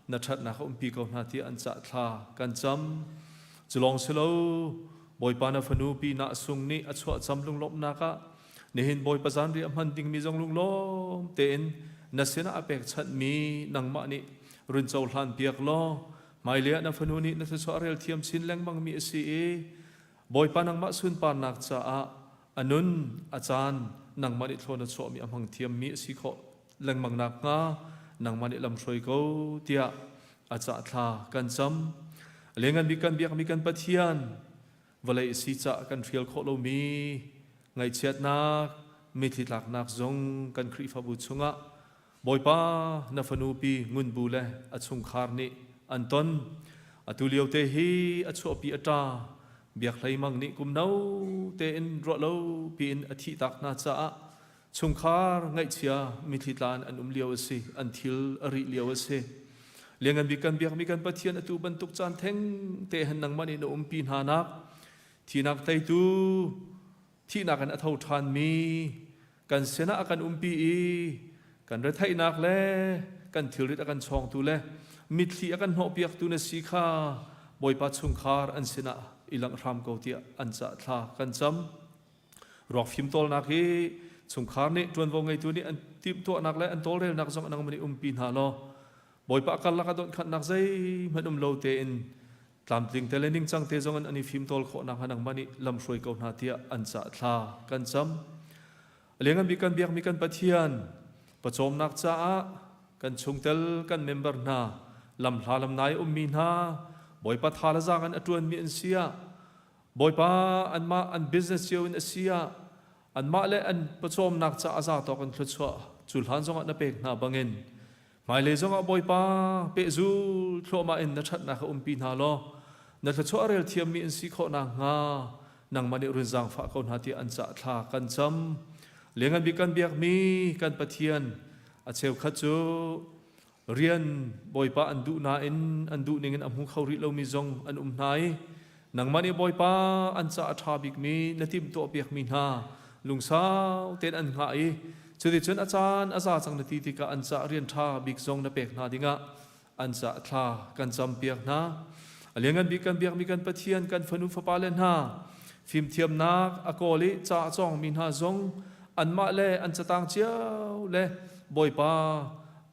na ṭhatnak a umpi ko hna tiah an cah thla kan cam. Cu lawng si lo, Bawipa na fanu pi Na Sung nih a chuah cam lunglawmhnak ah nihin Bawipa zanriah hman dingmi zong lunglawm tein na sinah a pekchanhmi nangmah nih run cohlan piak law hmailei ah na fanu nih na thluachuah rel thiam chin lengmangmi a si i Bawipa nangmah sunparnak caah a nun a caan nangmah nih thlawn a chuahmi a hmang thiammi a si khawh lengmang nakhnga nangmah nih lamhruai ko tiah a cah thla kan cam. Lianngan bik kan biakmi kan Pathian vawlei si cah kan hrial khawh lomi ngaihchiatnak mitthli tlaknak zong kan Khrihfabu chungah Bawipa na fanu pi ngunbu le a chungkhar nih an ton. Atu lio te hi a chuahpi a ṭa Biak Hlei Mang nih kum no tein ruah lo piin a thih tak hna caah chungkhar ngaihchia mitthli tlan an um lio a si, an thil a rih lio a si. Lianngan bik kan biakmi kan Pathian atu bantuk caan theng te han nangmah nih na umpi hna nak thinak teitu thihnak in a tho ṭhanmi kan sinah a kan umpi i kan retheihnak le kan thilrit a kan chawngtu le mitthli a kan hnawhpiaktu na si kha Bawipa chungkhar an sinah i langh hram ko tiah an cah thla kan cam. Ruak fimtawlnak hi chungkhar nih ṭuanvo ngeitu nih an timhtuahnak le an tawlrelnak zong nangmah nih umpi hna law Bawipa karlak ah donhkhanhnak zeihmanh um lo tein. Tlamtling te le ningcang te zong in an i fimtawl khawh nakhnga nangmah nih lamhruai ko hna tiah an cah thla kan cam. A lianngan bik kan biakmi kan Pathian pawcawmnak caah kan chungtel kan member hna lamhla lamnai ummi hna Bawipa tha le zaang in a ṭuanmi an si ah Bawipa anmah an business cio in a si ah anmah le an pawcawmnak caah a za tawk in thluachuah cu hlan zongah na pek hna bangin Hmailei zongah Bawipa pehzul thluahmah in na ṭhatnak a umpi hna law na thluachuah rel thiammi an si khawh nakhnga nangmah nih run zaangfah ko hna tiah an cah thla kan cam. Lianngan bik kan biakmi kan Pathian a cheukhat cu rian Bawipa an duh nain an duh ningin a hmu kho rih lomi zong an um hna i Nangmah nih Bawipa an ca a ṭha bikmi na timhtuahpiakmi hna lungsau tein an hngah i cuticun a caan a za cang na ti tikah an ca rian ṭha bik zong na pek hna dingah an ca thla kan campiak hna. A lianngan bik kan biakmi kan Pathian kan fanu fapale hna fimthiamnak a kawl i ca a cawngmi hna zong anmah le an catang cio le Bawipa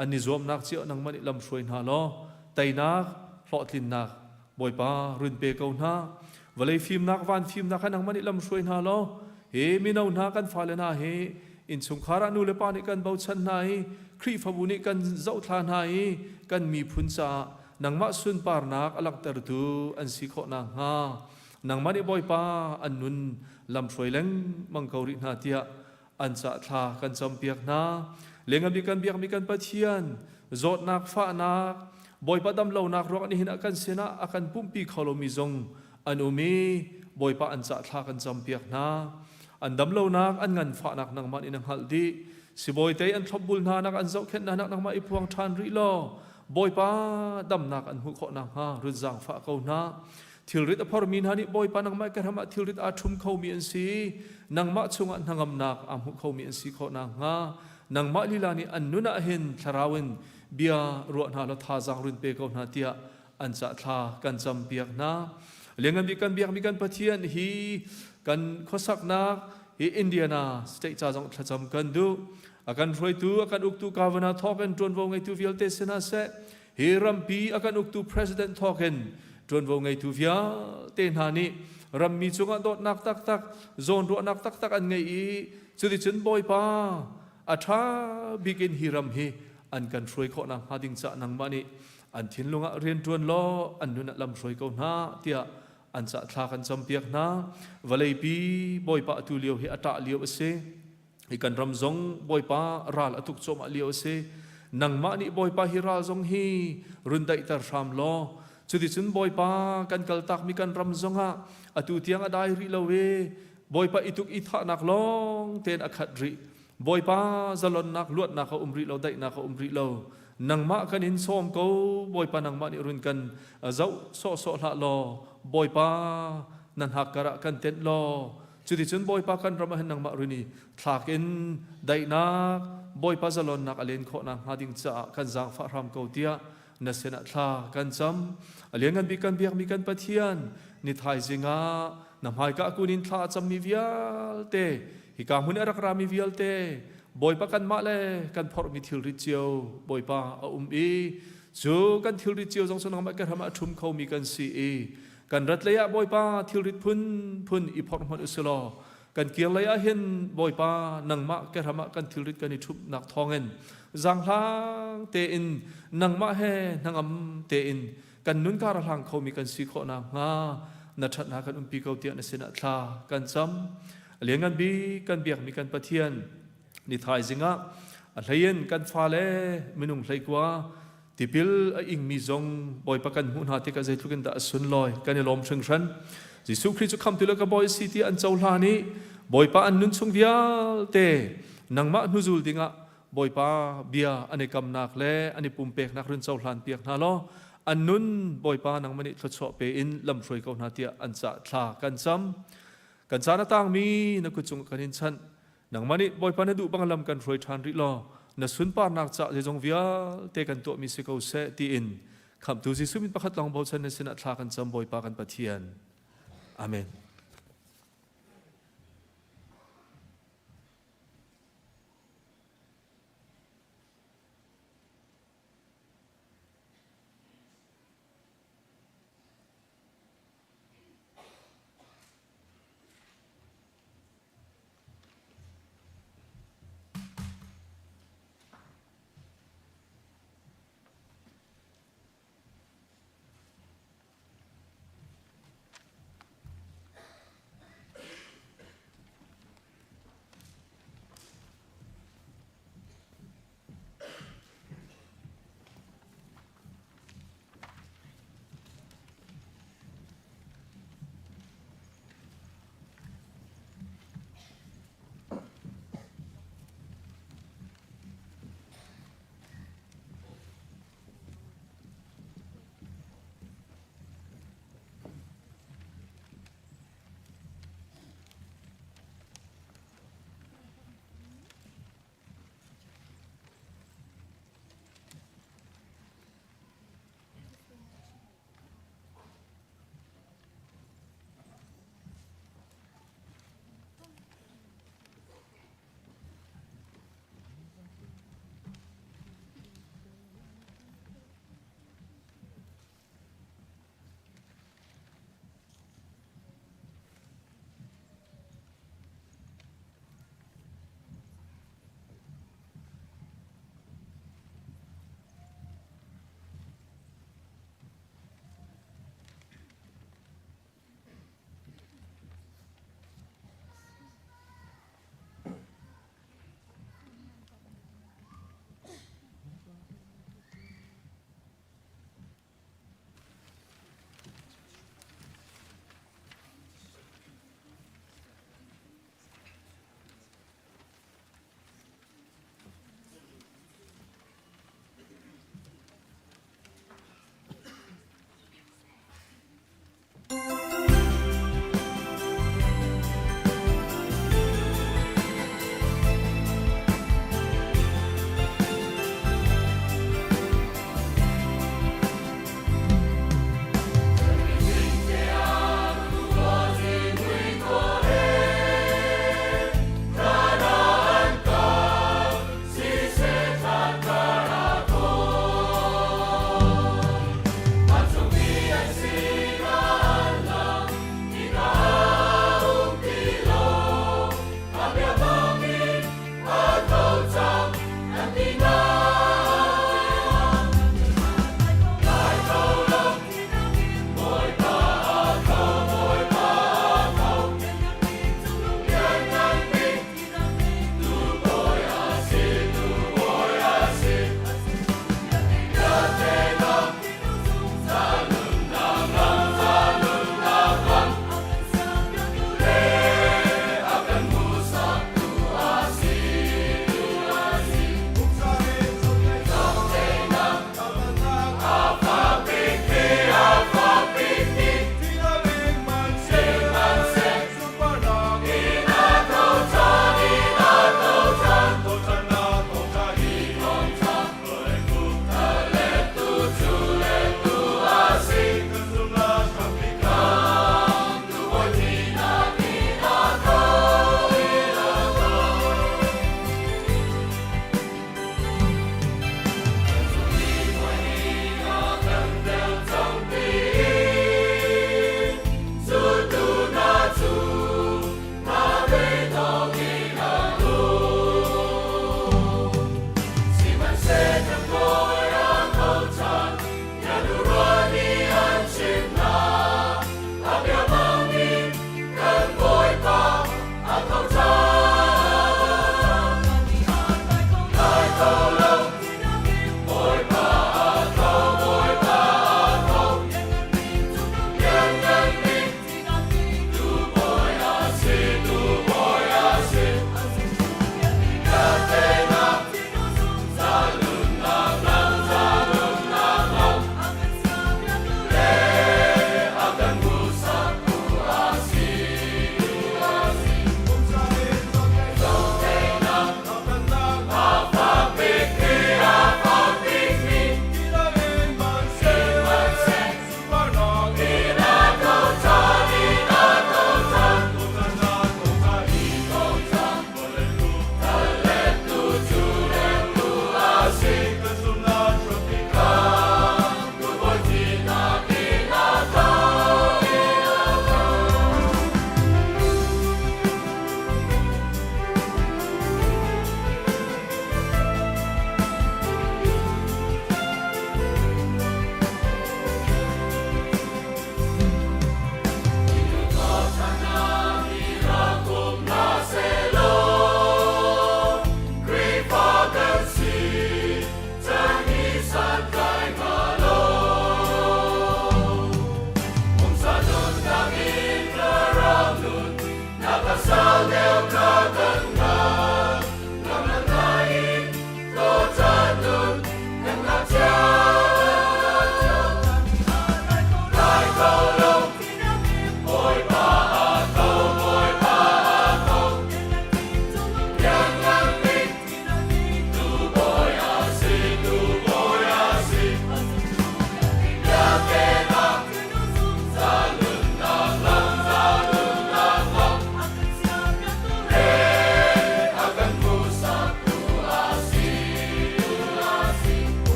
an i zuamnak cio nangmah nih lamhruai hna law teinak hlawhtlinnak Bawipa run pe ko hna. Vawlei fimnak van fimnak kha nangmah nih lamhruai hna law hi mino hna kan fale hna hi innchungkhar ah nu le pa nih kan bochan hna i Khrihfabu nih kan zohthla hna i kan miphun caah nangmah sunparnak a langhtertu an si khawh nakhnga nangmah nih Bawipa an nun lamhruai lengmang ko rih hna tiah an cah thla kan campiak hna. Lengabi kan biakmi kan Pathian zawtnak fahnak Bawipa damlonak ruang nihin ah kan sinah a kan pumpi kho lomi zong an um i Bawipa an cah thla kan campiak hna. An damlonak an nganfahnak nangmah nih na hngalh dih. Sibawi te an thlopbul hna nak an zohkhenh hna nak nangmah i phuang ṭhan rih law Bawipa damnak an hmuh khawh nakhnga run zaangfah ko hna. Thilrit a phormi hna nih Bawipa nangmah ka ram ah thilrit aa ṭhum khomi an si. Nangmah chungah hnangamnak aa hmu khomi an si khawh nakhnga nangmah lila nih an nun ah hin thlarau in bia ruah hna law thazaang run pe ko hna tiah an cah thla kan campiak hna. Lianngan bik kan biakmi kan Pathian hi kan khuasaknak hi Indiana state ca zong thlacam kan duh. A kan hruaitu, a kan uktu governor thawk in ṭuanvo ngeitu vialte sinah seh Hi rampi a kan uktu president thawkin ṭuanvo ngeitu vialte hna nih rammi cungah dawtnak taktak, zawnruahnak taktak an ngei i cuticun Bawipa a ṭha bik in hi ram hi an kan hruai khawh nakhnga ding caah nangmah nih an thinlung ah rian ṭuan law an nun ah lam hruai ko hna tiah an cah thla kan campiak hna. Vawleipi Bawipa atu lio hi a ṭah lio a si. Hi kan ram zong Bawipa ral a tuk cuahmah lio a si. Nangmah nih Bawipa hi ral zong hi run daihter hram law, cuticun Bawipa kan kaltakmi kan ram zongah atu tiang a dai rih lo i Bawipa i tuk i thahnak lawng tein a khat rih. Bawipa zalonnak luatnak a um rih lo, daihnak a um rih lo. Nangmah kan in sawm ko, Bawipa nangmah nih run kan zoh sawhsawh hlah law, Bawipa na hnakkar ah kan tenh law, Cuticun Bawipa kan ram ah hin nangmah run i thlak in daihnak Bawipa zalonnak a len khawh nakhnga ding caah kan zaangfah hram ko tiah na sinah thla kan cam. A lianngan bik kan biakmi kan Pathian, ni thaizing ah na hmaika kun in thla a cammi vialte, hika hmun i a rak rami vialte, Bawipa kanmah le kan phorhmi thilrit cio Bawipa a um i cu kan thilrit cio zong cu nangmah ke hram ah a ṭhum khomi kan si i Kan rat lei ah Bawipa thilrit phunphun i phorh hmanh usih law kan kir lei ah hin Bawipa nangmah kehram ah kan thilrit kan i ṭhumhnak thawngin zaanghlang tein nangmah he hnangam tein kan nun kar a hlang khomi kan si khawh nakhnga na ṭhatnak kan umpi ko tiah na sinah thla kan cam. A lianngan bik kan biakmi kan Pathian ni thaizing ah a hleiin kan fale minung hleikua Tipil a ingmi zong Bawipa kan hmuh hna tikah zeitluk in dah a sunlawi kan i lawm hringhran. Jesuh Khrih cu khamtu le ka Bawi si ti an cohlan i Bawipa an nun chung vialte nangmah hnuzul dingah Bawipa bia an i kamnak le an i pumpeknak run cohlan piak hna law an nun Bawipa nangmah nih thluachuah pe in lamhruai ko hna tiah an cah thla kan cam. Kan caan a tangmi na kut cung kan in chanh. Nangmah nih Bawipa na duh bang lam kan hruai ṭhan rih law na sunparnak cah zeizong vialte kan tuahmi si ko seh tiin Khamhtu Jesuh min pakhat lawng bochan na sinah thla kan cam Bawipa kan Pathian. Amen.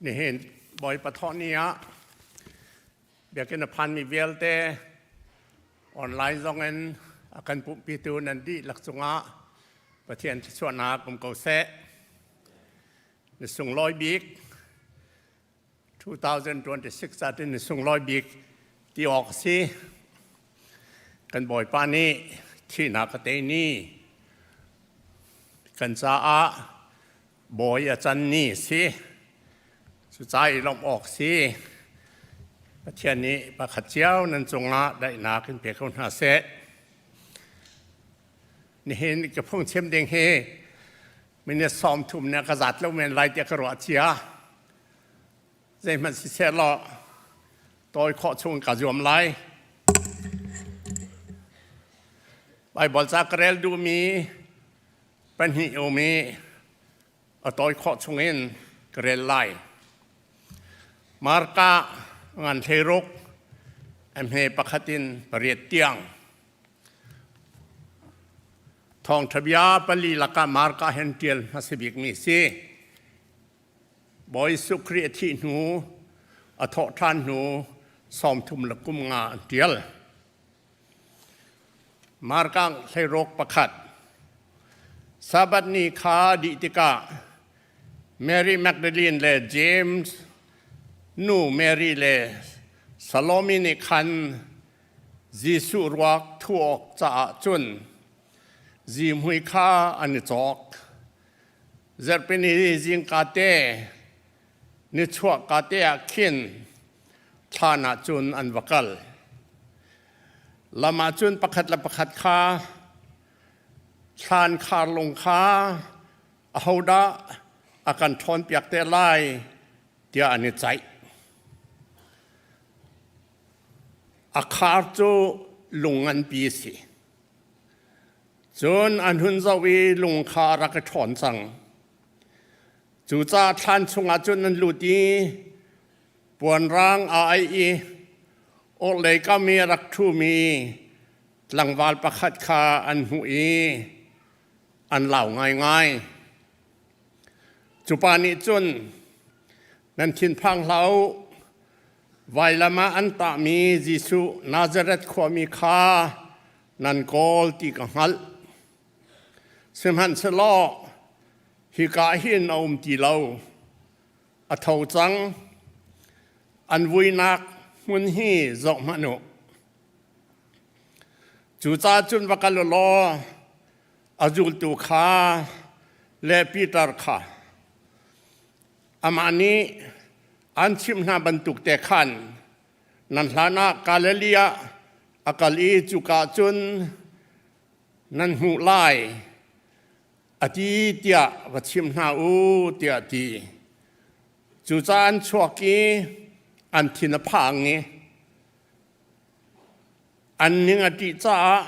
Nihin Bawipa thawh ni ah biakinn a phanmi vialte online zong in a kan pumhpitu nan dihlak cungah Pathian thluachuahnak um ko seh. Ni sunglawi bik 2026 ah ni sunglawi bik ti awk a si. Kan Bawipa nih thihnak a tei ni kan caah bawi a can ni a si. Cuca i lawmh awk si. Pathian nih pakhat cio nan cungah daihnak in pe ko hna seh. Nihin ka phungchim ding hi minute 30 ne ka zat lo men lai tiah ka ruah cia. Zeihmanh siseh law tawi khawh chung ka zuam lai. Baibal ca ka rel duhmi pahnih um i a tawi khawh chungin ka rel lai. Marka ngan 16 a hme pakhat in pariat tiang. Thawngṭha bia pali lakah Marka hen ṭial hmasa bikmi si. Bawi Jesuh Khrih a thih hnu, a thawh ṭhan hnu 30 le kum nga an ṭial. Marka hleiruk pakhat. Sabbath ni kha dih tikah Mary Magdalene le James nu Mary le Salome nih khan Jesuh ruak thuh awk caah cun zihmui kha an i cawk. Zarhpini zingka te nichuahka te ah khin thlan ah cun an va kal. Lam ah cun pakhat le pakhat kha thlan khar lung kha ahodah a kan ṭhawnpiak te lai tiah an i ceih. A khar cu lung nganpi a si. Cun an hun zoh i lung kha a rak i ṭhawn cang. Cucaah thlan chungah cun an lut i puanrang aa aih i orhlei kam i a rak ṭhumi tlangval pakhat kha an hmuh i an lau ngaingai. Cu pa nih cun, Nan thinphang hlah u, vailam ah an tahmi Jesuh Nazareth khuami kha nan kawl ti ka hngalh. Sihmanhsehlaw hika hin a um ti lo, a tho cang. An vuinak hmun hi zoh hmanh u. Cucaah cun va kal u law a zultu kha le Peter kha amah nih an chimh hna bantuk te khan nan hlan ah Galilee ah a kal i cuka cun nan hmuh lai a ti tiah va chim hna u tiah a ti. Cucaah an chuak i an thin a phang i an ning a ṭih caah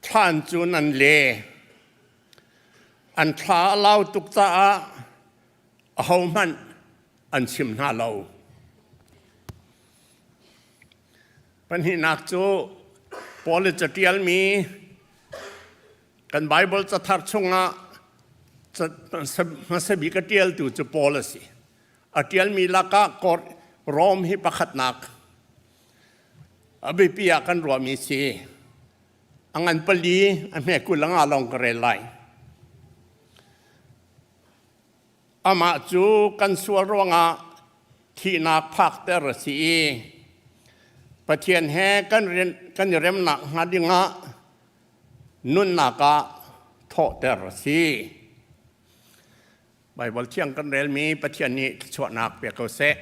thlan cun an le. An thla a lau tuk caah ahohmanh an chim hna lo. Pahnihnak cu Paul i caṭialmi kan Baibal cathar chungah hmasa bik a ṭialtu cu Paul a si. A ṭialmi lakah Rom hi pakhatnak a biapi ah kan ruahmi si. A ngan pali a hme 20 a nga lawng ka rel lai. Amah cu kan sual ruangah thihnak phakter a si i Pathian he kan, kan i remnak hnga dingah nunnak ah thawhter a si. Baibal thiang kan relmi Pathian nih thluachuahnak pe ko seh.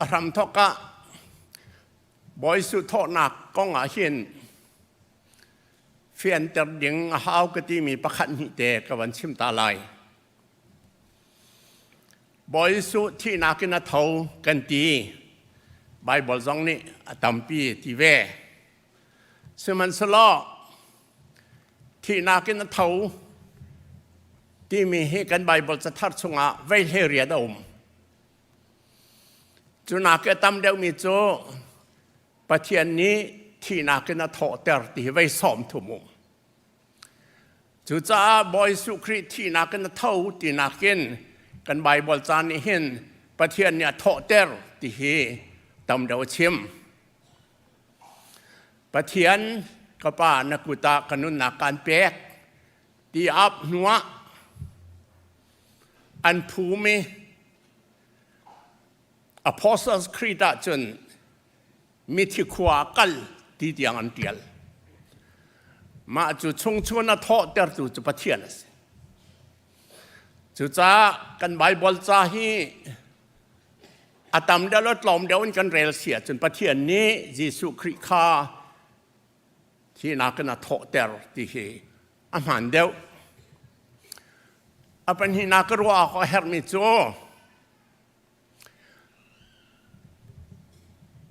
A hramthawk ah Bawi Jesuh thawhnak kong ah hin fianter ding a hau ka timi pakhat hnih te ka van chim ta lai. Bawi Jesuh thihnak in a tho kan ti. Bible zong nih a tampi ti ve. Sihmanhsehlaw thihnak in a tho timi hi kan Bible cathar chungah vei hlei riat a um. Cu nak i tam deuhmi cu Pathian nih thihnak in a thawhter ti hi vei 30 um. Cucaah Bawi Jesuh Khrih thihnak in a tho tinak in kan Baibal ca nih hin Pathian nih a thawhter ti hi tam deuh a chim. Pathian ka pa na kut ah ka nunnak kaan pek ti ap hnuah an phum i Apostles Creed ahcun mithi khua kal ti tiang an ṭial. Mah cu chungchun a thawhtertu cu Pathian a si. Cucaah kan Baibal ca hi a tam deuh le tlawm deuh in kan rel si ahcun Pathian nih Jesuh Khrih kha thihnak in a thawhter ti hi a hmaan deuh. A pahnihnak ka ruah awk a herhmi cu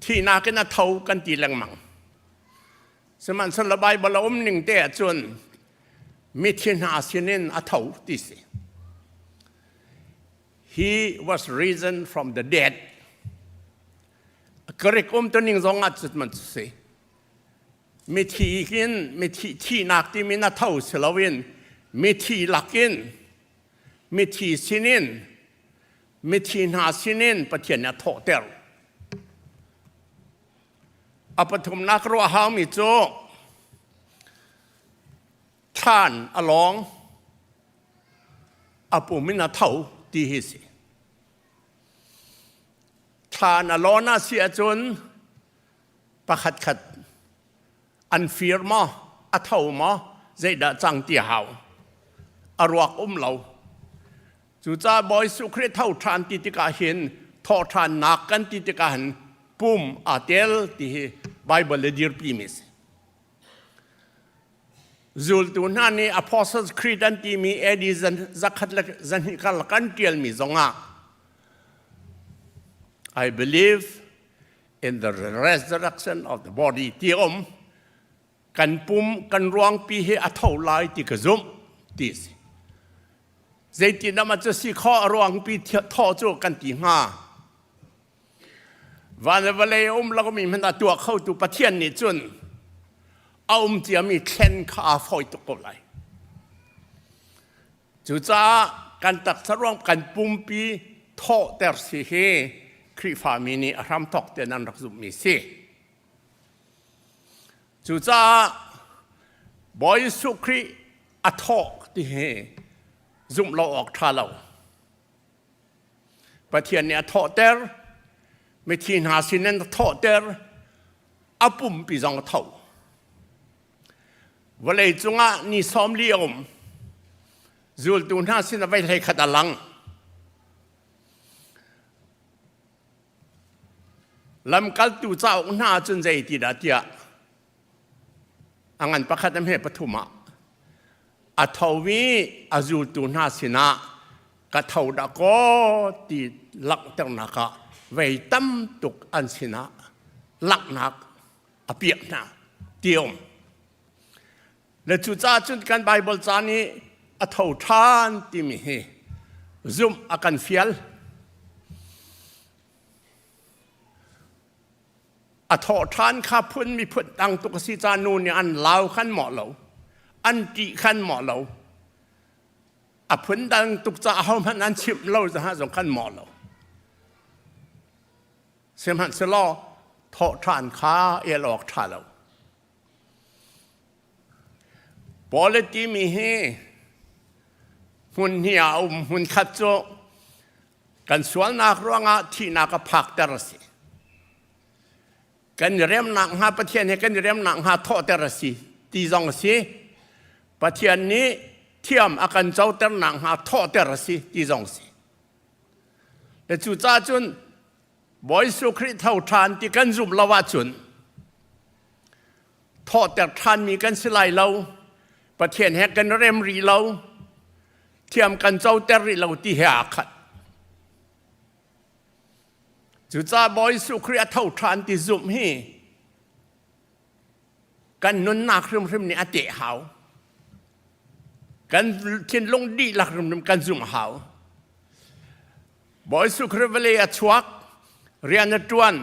Thihnak in a tho kan ti lengmang. Sihmanhsehlaw Baibal a um ning te ahcun mithi hna sinin a tho ti si. He was risen from the dead. Greek um tuning zong ah cut man si. Mithi hin mithi thihnak timi na tho si loin mithi lakin mithi sinin mithi hna sinin Pathian nih a thawhter. A pathumnak ruah haumi cu thlan a lawng a pum in a tho ti hi si. Thlan a lawn a si ahcun pakhat khat an fir maw a tho maw zeidah cang ti hau a ruak um lo Cucaah Bawi Jesuh Khrih tho ṭhan ti tikah hin thawhṭhannak kan ti tikah hin pum aa tel ti hi Baibal le dirpi mi a si. Zultu hna nih Apostles Creed an timi AD zakhat le zahnih karlak an ṭialmi zongah I believe in the resurrection of the body ti um kan pum kan ruangpi hi a tho lai ti ka zumh ti a si. Zeitindah mah cu si khawh a ruangpi thaw cu kan ti hnga? Van le vawlei a um lomi hmanh a tuah khotu Pathian nih cun a um ciami thlen kha aa fawi tuk ko lai. Cucaah kan taksa ruang kan pumpi thawhter si hi Khrihfami nih a hramthawk tein an rak zumhmi si. Cucaah Bawi Jesuh Khrih a thawh ti hi zumh lo awk ṭha lo. Pathian nih a thawhter, mithi hna sin in a thawhter, a pumpi zong a tho. Vawlei cungah ni 40 a um. Zultu hna sin a vei hlei khat a lang. Lamkaltu cauk hna cun zei ti dah tiah a ngan pakhat a hme pathum ah a tho i a zultu hna sinah ka tho dah kaw ti langhternak ah vei tam tuk an sinah langhnak a piah hna ti a um. Le cucaah cun kan Baibal ca nih a tho ṭhan timi hi zumh a kan fial. A thawh ṭhan kha phun miphun dang tuk a si ca nu nih an lau khan mawh lo, an ṭih khan mawh lo. A phun dang tuk ca ahohmanh an chimh lo zong khan mawh lo. Sihmanhsehlaw thawh ṭhan kha el awk ṭha lo. Paul timi hi hmun hnih ah a um. Hmun khat cu kan sualnak ruangah thihnak a phakter a si. Kan i remnak hnga Pathian he kan i remnak hnga thawhter a si ti zong a si. Pathian nih thiam a kan coternak hnga thawhter a si ti zong a si. Le cucaah cun Bawi Jesuh Khrih tho ṭhan ti kan zumh lo ahcun thawhter ṭhanmi kan si lai lo. Pathian he kan rem rih lo. Thiam kan coter rih lo ti he aa khat. Cucaah Bawi Jesuh Khrih a tho ṭhan ti zumh hi kan nunnak hrimhrim nih a teh hau. Kan thinlung dihlak hrimhrim kan zumh hau. Bawi Jesuh Khrih vawlei a chuak, rian a ṭuan,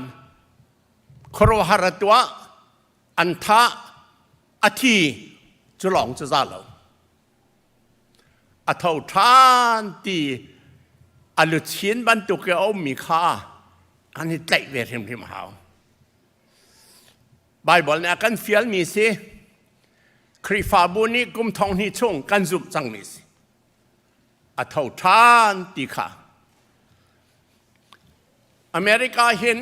khuaruahhar a tuah, an thah, a thi, cu lawng cu za lo. A tho ṭhan ti a luchin bantuk i a ummi kha an i tlaih ve hrimhrim a hau. Baibal nih a kan fialmi si Khrihfabu nih kum thong hnih chung kan zumh cangmi si. A tho ṭhan ti kha. America hin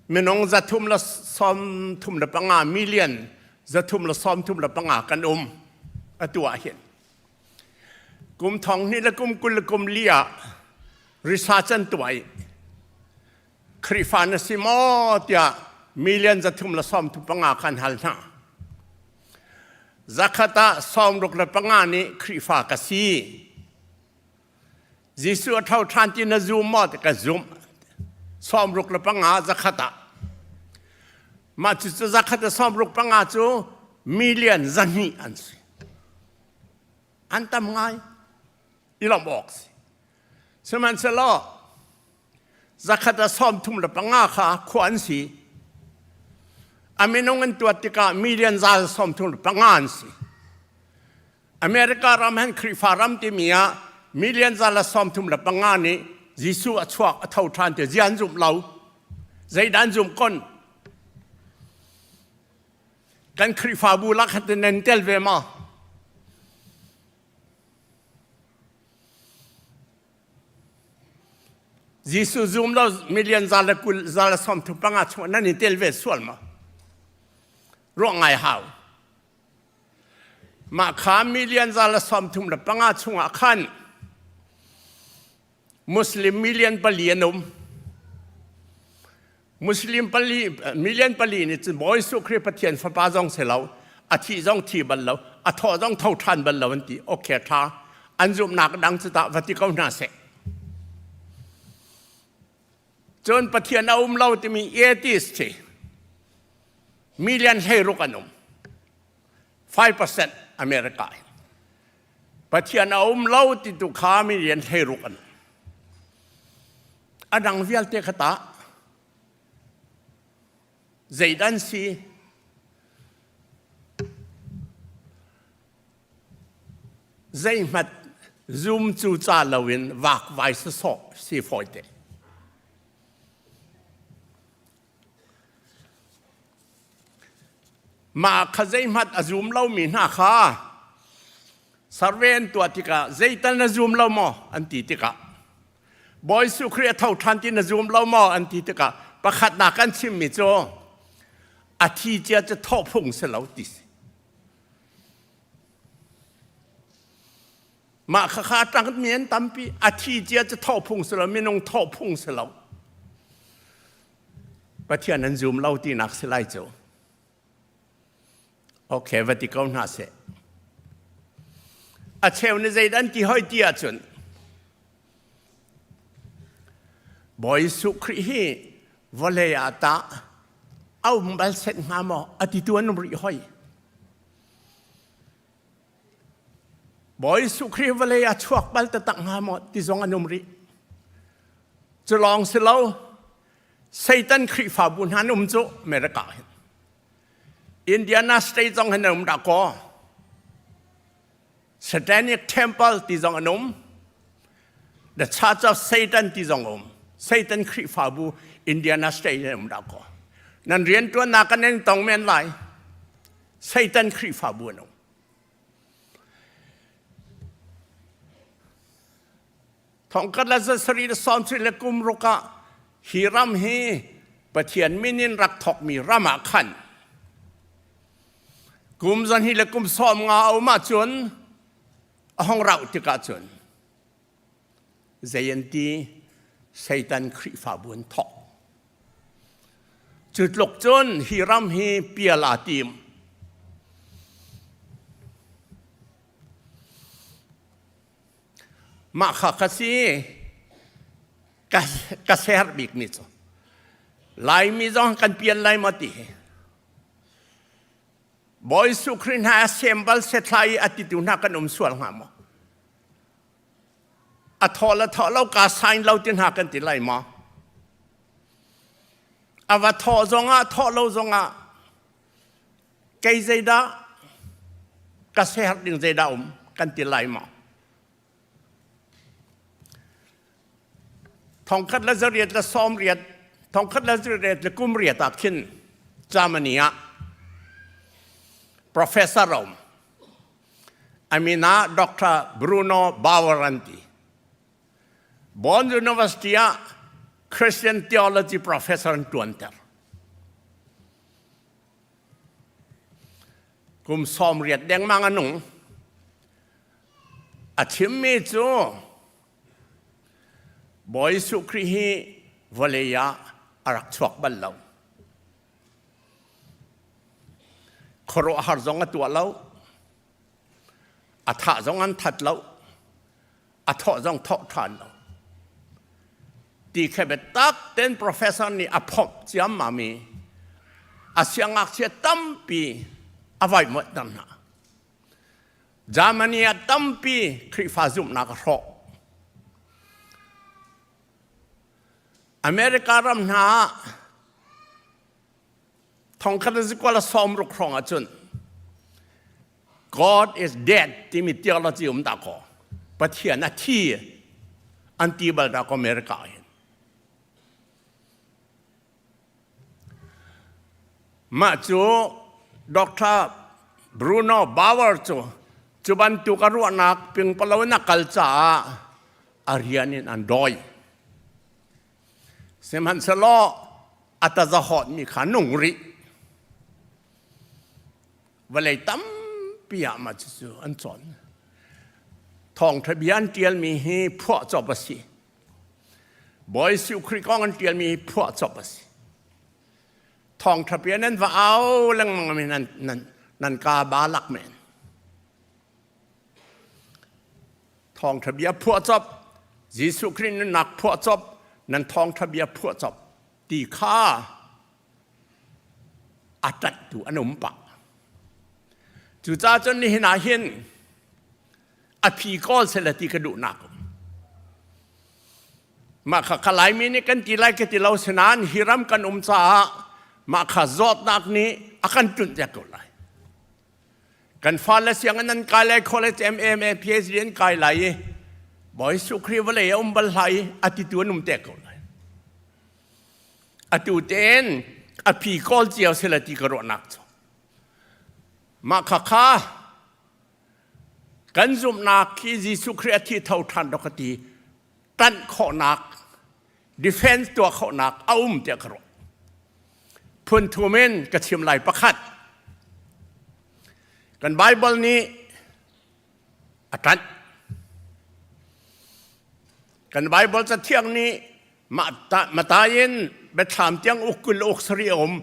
minung 335 million 335 kan um atu ah hin. Kum thong hnih le kum 20 le kum li ah research an tuah i Khrihfa na si maw tiah million 335 khan hal hna. Zakhat ah 65 nih Khrihfa ka si. Jesuh a tho ṭhan ti na zum maw ti ka zumh. 65 zakhat ah. Mah cucu zakhat ah 65 cu million 200 an si. An tam ngai. I lawmh awk si. Sihmanhsehlaw zakhat ah 35 kha khua an si. A minung an tuat tikah million 135 an si. America ram han Khrihfa ram timi ah million 135 nih Jesuh a chuak a tho ṭhan ti zian zumh lo zeidan zumh kon kan Khrihfabu lak khat nan tel ve ma Jesuh zum lo million 120 135 chung nan i tel ve sual ma ruah ngai hau Mah kha million 135 chungah khan Muslim million pali an um. Muslim pali, million pali nih cun Bawi Jesuh Khrih Pathian fapa zong si lo, a thih zong thi bal lo, a thawh zong tho ṭhan bal lo an ti. Okay, ṭha. An zumhnak dang cu tah va ti ko hna seh. Cun Pathian a um lo timi atheist hi million 16 an um. 5% America in. Pathian a um lo ti tu kha million 16 an um. A dang vialte kha ta zeidan si zeihmat zum cu ca loin vakvai sawsawh si fawite. Mah kha zeihmat a zum lomi hna kha survey an tuah tikah zeital na zum lo maw an ti tikah Bawi Jesuh Khrih a tho ṭhan ti na zum lo maw an ti tikah pakhatnak an chimmi cu a thi cia cu thawh phung si lo ti si. Mah khakha ṭangmi an tampi. A thi cia cu thawh phung si lo, minung thawh phung si lo. Pathian an zum lo tinak si lai cu. Okay, va ti ko hna seh. A cheu ni zeidah an ti hoi ti ahcun Bawi Jesuh Khrih hi vawlei ah tah a um bal set hnga maw a titu an um rih hoi. Bawi Jesuh Khrih vawlei a chuak bal taktak hnga maw ti zong an um rih. Cu lawng si lo, Satan Khrihfabu hna an um cu America hin. Indiana State zong hin an um dah kaw. Satanic Temple ti zong an um. The Church of Satan ti zong um. Satan Khrihfabu Indiana State in um dah kaw. Nan riantuannak kan in tong men lai. Satan Khrihfabu an um. Thongkat le zasarih le sawmsarih le kum ruk ah hi ram hi Pathian min in rak thawkmi ram ah khan kum zan hi le kum 50 a um ahcun a hong rauh tikah cun zei an ti Satan Khrihfabu an thawk. Cu tluk cun hi ram hi pial aa tim. Mah kha ka si ka, ka ser bikmi cu. Laimi zong kan pial lai maw ti hi. Bawi Jesuh Khrih hna a sem bal sethlai i a titu hna kan um sual hnga maw? A thaw le thaw lo ka sign lo ti hna kan ti lai maw? A va thawh zongah thawh lo zongah kei zeidah ka ser ding zeidah um? Kan ti lai maw? Thongkhat le zariat le sawmriat, thongkhat le zariat le kumriat ah khin Germany ah Professor a um. A min ah Dr. Bruno Bauer an ti. Bonn University ah Christian theology professor an ṭuanter. Kum 80 dengmang a nung. A chimmi cu Bawi Jesuh Khrih hi vawlei ah a rak chuak bal lo. Khuaruahhar zong a tuah lo. A thah zong an that lo. A thawh zong thawh ṭhan lo. Ti khe biatak ten professor nih a phomh ciammam i a siangngakchia tampi a vaimuanhter hna. Germany ah tampi Khrihfa zumhnak a hrawh. America ram hna ah thongkhat zikuala 60 hrawng ahcun God is dead timi theology um dah kaw Pathian a thi an ti bal dah kaw America hin. Mah cu Dr. Bruno Bauer cu cu bantuk a ruahnak pingpalo in a kal caah a rian in an dawi. Sihmanhsehlaw a tazahawtmi kha nung rih. Vawlei tampi ah mah cucu an cawn. Thawngṭha bia an ṭialmi hi phuahcop a si. Bawi Jesuh Khrih kong an ṭialmi hi phuahcop a si. Thawngṭha bia nan va au lengmang mi nan, nan, nan ka ba lak men. Thawngṭha bia phuahcop, Jesuh Khrih nunnak phuahcop, nan thawngṭha bia phuahcop ti kha a ṭanhtu an um pah. Cucaah cun nihin ah hin a phi kawl seh ti ka duhnak um. Mah kha ka Laimi nih kan ti lai ka ti lo sinain hi ram kan um caah mah kha zawtnak nih a kan tunh te ko lai. Kan fale sianginn an kai lai college MMA PhD an kai lai i Bawi Jesuh Khrih vawlei a um bal hlah i a titu an um te ko lai. Atu tein a phi kawl cio sila ti ka ruahnak cu. Mah kha kha kan zumhnak khi Jesuh Khrih a thi tho ṭhan dok ka ti ṭanh khawhnak defense tuah khawhnak a um tiah ka ruah. Phun thum in ka chim lai pakhat. Kan Bible nih a ṭanh. Kan Bible cathiang nih Matai in Biathlam tiang uk 20 uk sarih a um.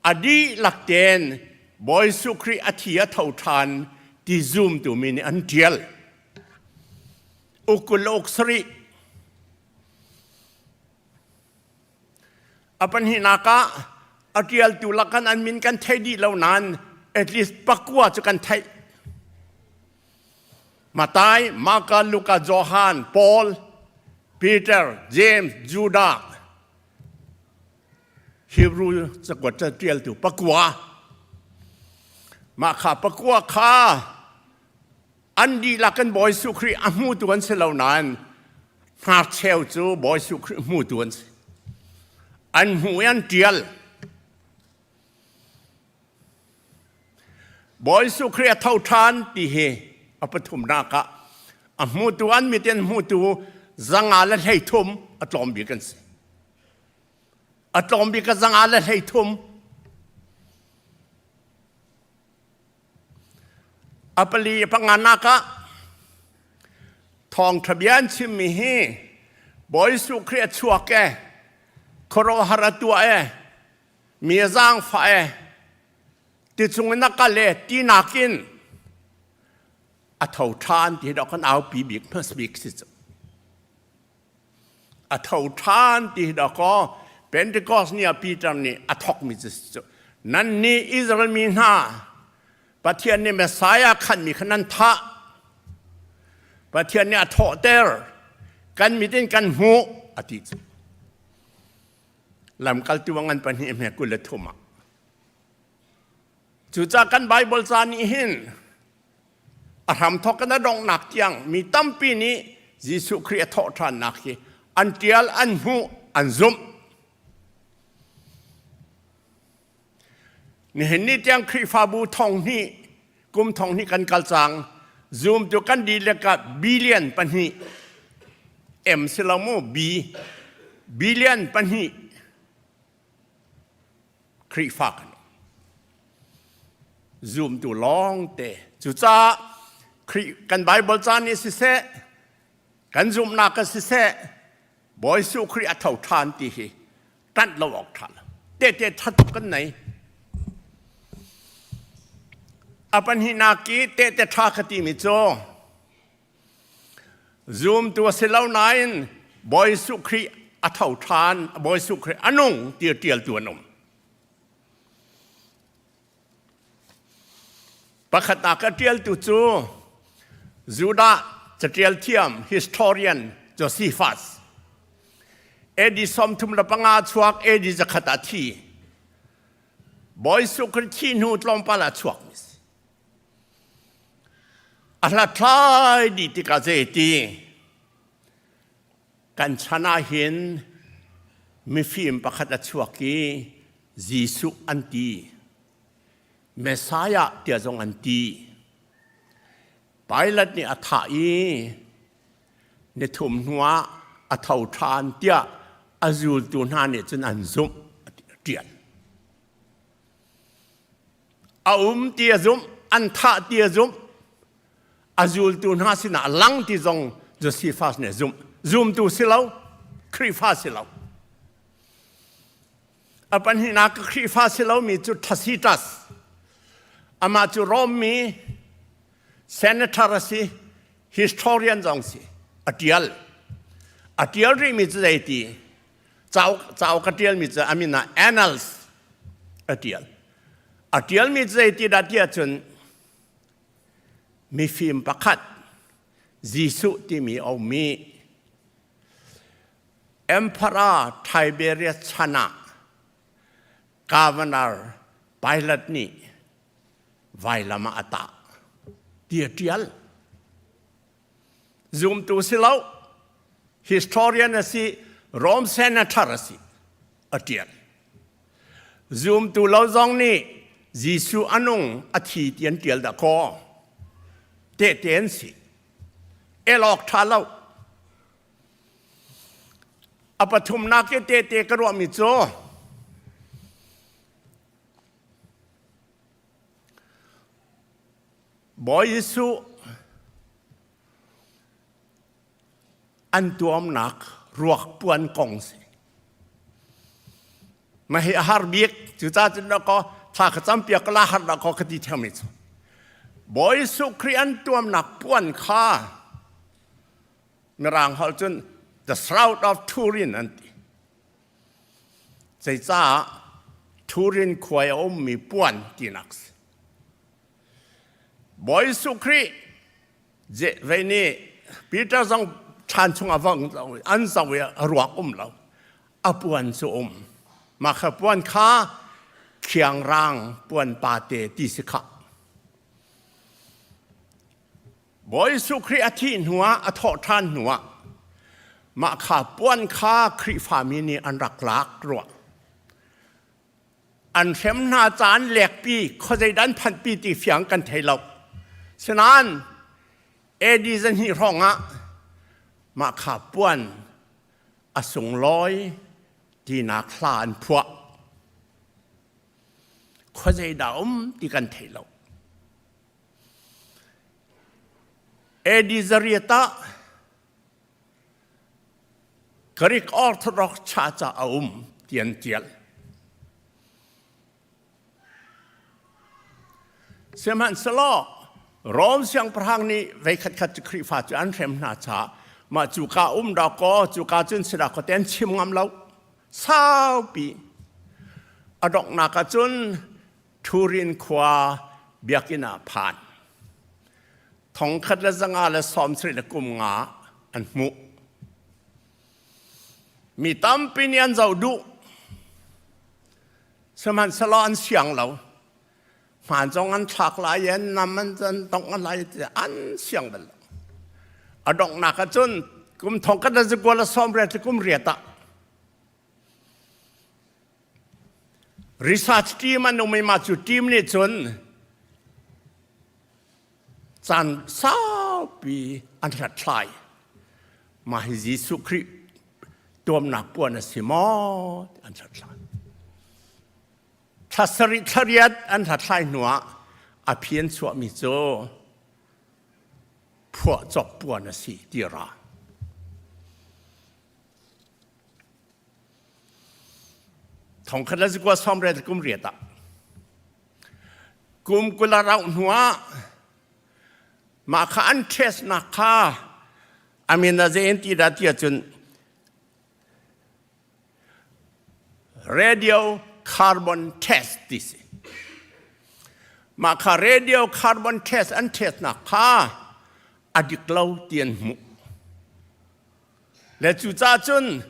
A dihlak tein Bawi Jesuh Khrih a thi a tho ṭhan ti zumtu mi nih an ṭial. Uk 20 uk sarih. A pahnihnak ah a ṭialtu lakan an min kan thei dih lo nain at least pakua cu kan theih. Matai, Marka, Luka, Johan, Paul, Peter, James, Judah, Hebrew cakuat ca ṭialtu pakua. Mah kha pakua kha an dihlak in Bawi Jesuh Khrih a hmutu an si lo nain hnarcheu cu Bawi Jesuh Khrih hmutu an si. An hmu i an ṭial. Bawi Jesuh Khrih a tho ṭhan ti hi a pathumnak ah a hmutu an mit in hmutu 133 a tlawm bik an si. A tlawm bik a 133. A pali a panganak ah thawngṭha bia an chimmi hi Bawi Jesuh Khrih a chuak e, khuaruahhar a tuah e, mi a zaangfah e, ti chung in a kal e ti nakin a tho ṭhan ti hi dok kan aupi bik hmas bik si cu. A tho ṭhan ti hi dawkaw Pentecost ni ah Peter nih a thawkmi cu si cu. Nan nih Israel mi hna Pathian nih Messiah khanmi kha nan thah. Pathian nih a thawhter. Kan mit in kan hmuh a ti cu. Lamkaltu a ngan pahnih hme 23 ah. Cucaah kan Bible ca nih hin A hramthawk in a donghnak tiang mi tampi nih Jesuh Khrih a thawhṭhannak hi an ṭial, an hmuh, an zumh. Nihin ni tiang Khrihfabu thong hnih, kum thong hnih kan kal cang. Zoom tu kan dihlak ah billion pahnih M si lo mu B billion pahnih Khrihfa kan zumtu lawngte. Cucaah Khrih kan Bible ca nih siseh, kan zumhnak ah siseh, Bawi Jesuh Khrih a tho ṭhan ti hi ṭanh lo awk ṭha lo. Tehte ṭha tuk kan nei. A pahnihnak i tehte ṭha ka timi cu Zumtu a si lo nain Bawi Jesuh Khrih a tho ṭhan, Bawi Jesuh Khrih a nung ti ṭialtu an um. Pakhatnak a ṭialtu cu Judah caṭial thiam historian Josephus. AD 35 chuak AD zakhat ah thi. Bawi Jesuh Khrih thi hnu tlawmpal ah chuak mi si. A hlathlai dih tikah zeiti kan chan ah hin mifim pakhat a chuak i Jesuh an ti. Messiah tiah zong an ti. Pilate nih a thah i nithum hnuah a tho ṭhan tiah a zultu hna nih cun an zumh a ṭial. A um ti a zumh, an thah ti a zumh, a zultu hna sinah a lang ti zong Josephus nih a zumh. Zumtu si lo, Khrihfa si lo. A pahnihnak Khrihfa si lomi cu Tacitus. Amah cu Rom mi senator a si, historian zong si. A ṭial. A ṭial rihmi cu zeiti? Cauk, cauk a ṭialmi cu a min ah Annals a ṭial. A ṭialmi cu zeiti dah ti ahcun mifim pakhat Jesuh timi a ummi Emperor Tiberius chan ah Governor Pilate nih vailam ah a tah ti a ṭial. Zumtu si lo, historian a si, Rome senator a si, a ṭial. Zumtu lo zong nih Jesuh a nung a thi ti an ṭial dah kaw. Tehte an si. El awk ṭha lo. A pathumnak i tehte ka ruahmi cu Bawi Jesuh an tuamnak ruak puan kong si. Ma hi a har bik cucaah cun dah kaw thla ka campiak ka la har dah kaw ka ti theng mi cu. Bawi Jesuh Khrih an tuamnak puan kha Mirang holh cun the shroud of Turin an ti. Zeicah Turin khua i a ummi puan tinak si. Bawi Jesuh Khrih vei nih Peter zong ṭhan chungah vong an zoh i a ruak um lo. A puan cu um. Mah kha puan kha khiangrang puan pate ti si khah. Bawi Jesuh Khrih a thih hnuah a thawh ṭhan hnuah mah kha puan kha Khrihfami nih an rak lak rua. An hrem hna caan lekpi khuazei dan phanhpi ti fiang kan thei lo. Sinain AD zahnih hrawng ah mah kha puan a sunglawi tinak hla an phuah. Khuazei dah um ti kan thei lo. AD zariat ah Greek Orthodox Church ah a um ti an tial. Sihmanhsehlaw Rom siangpahrang nih vei khatkhat cu Khrihfa cu an hrem hna caah mah cuka um dawk kaw cuka cun si dah kaw te an chim ngam lo. Saupi a donghnak ah cun Turin khua biakinn ah phan. 1938 an hmuh. Mi tampi nih an zoh duh. Sihmanhsehlaw an siang lo. Hmaan zong an thlak lai i an nam an an tongh lai ti an siang bal lo. A donghnak ah cun kum thong khat le zakua le sawm riat le kum riat ah research team an um i mah cu team nih cun caan saupi an hlathlai. Mah hi Jesuh Khrih tuamnak puan a si maw an hlathlai. Thla sarih thla riat an hlathlai hnuah a phi an chuahmi cu phuahcop puan a si ti ra. Thongkhat le zakua sawmriat kum riat ah kum 20 a rauh hnuah mah kha an test nak kha amin a zein ti dah ti ahcun Radio carbon test ti si. Mah kha radio carbon test an test nak kha a dik lo ti an hmuh. Le cucaah cun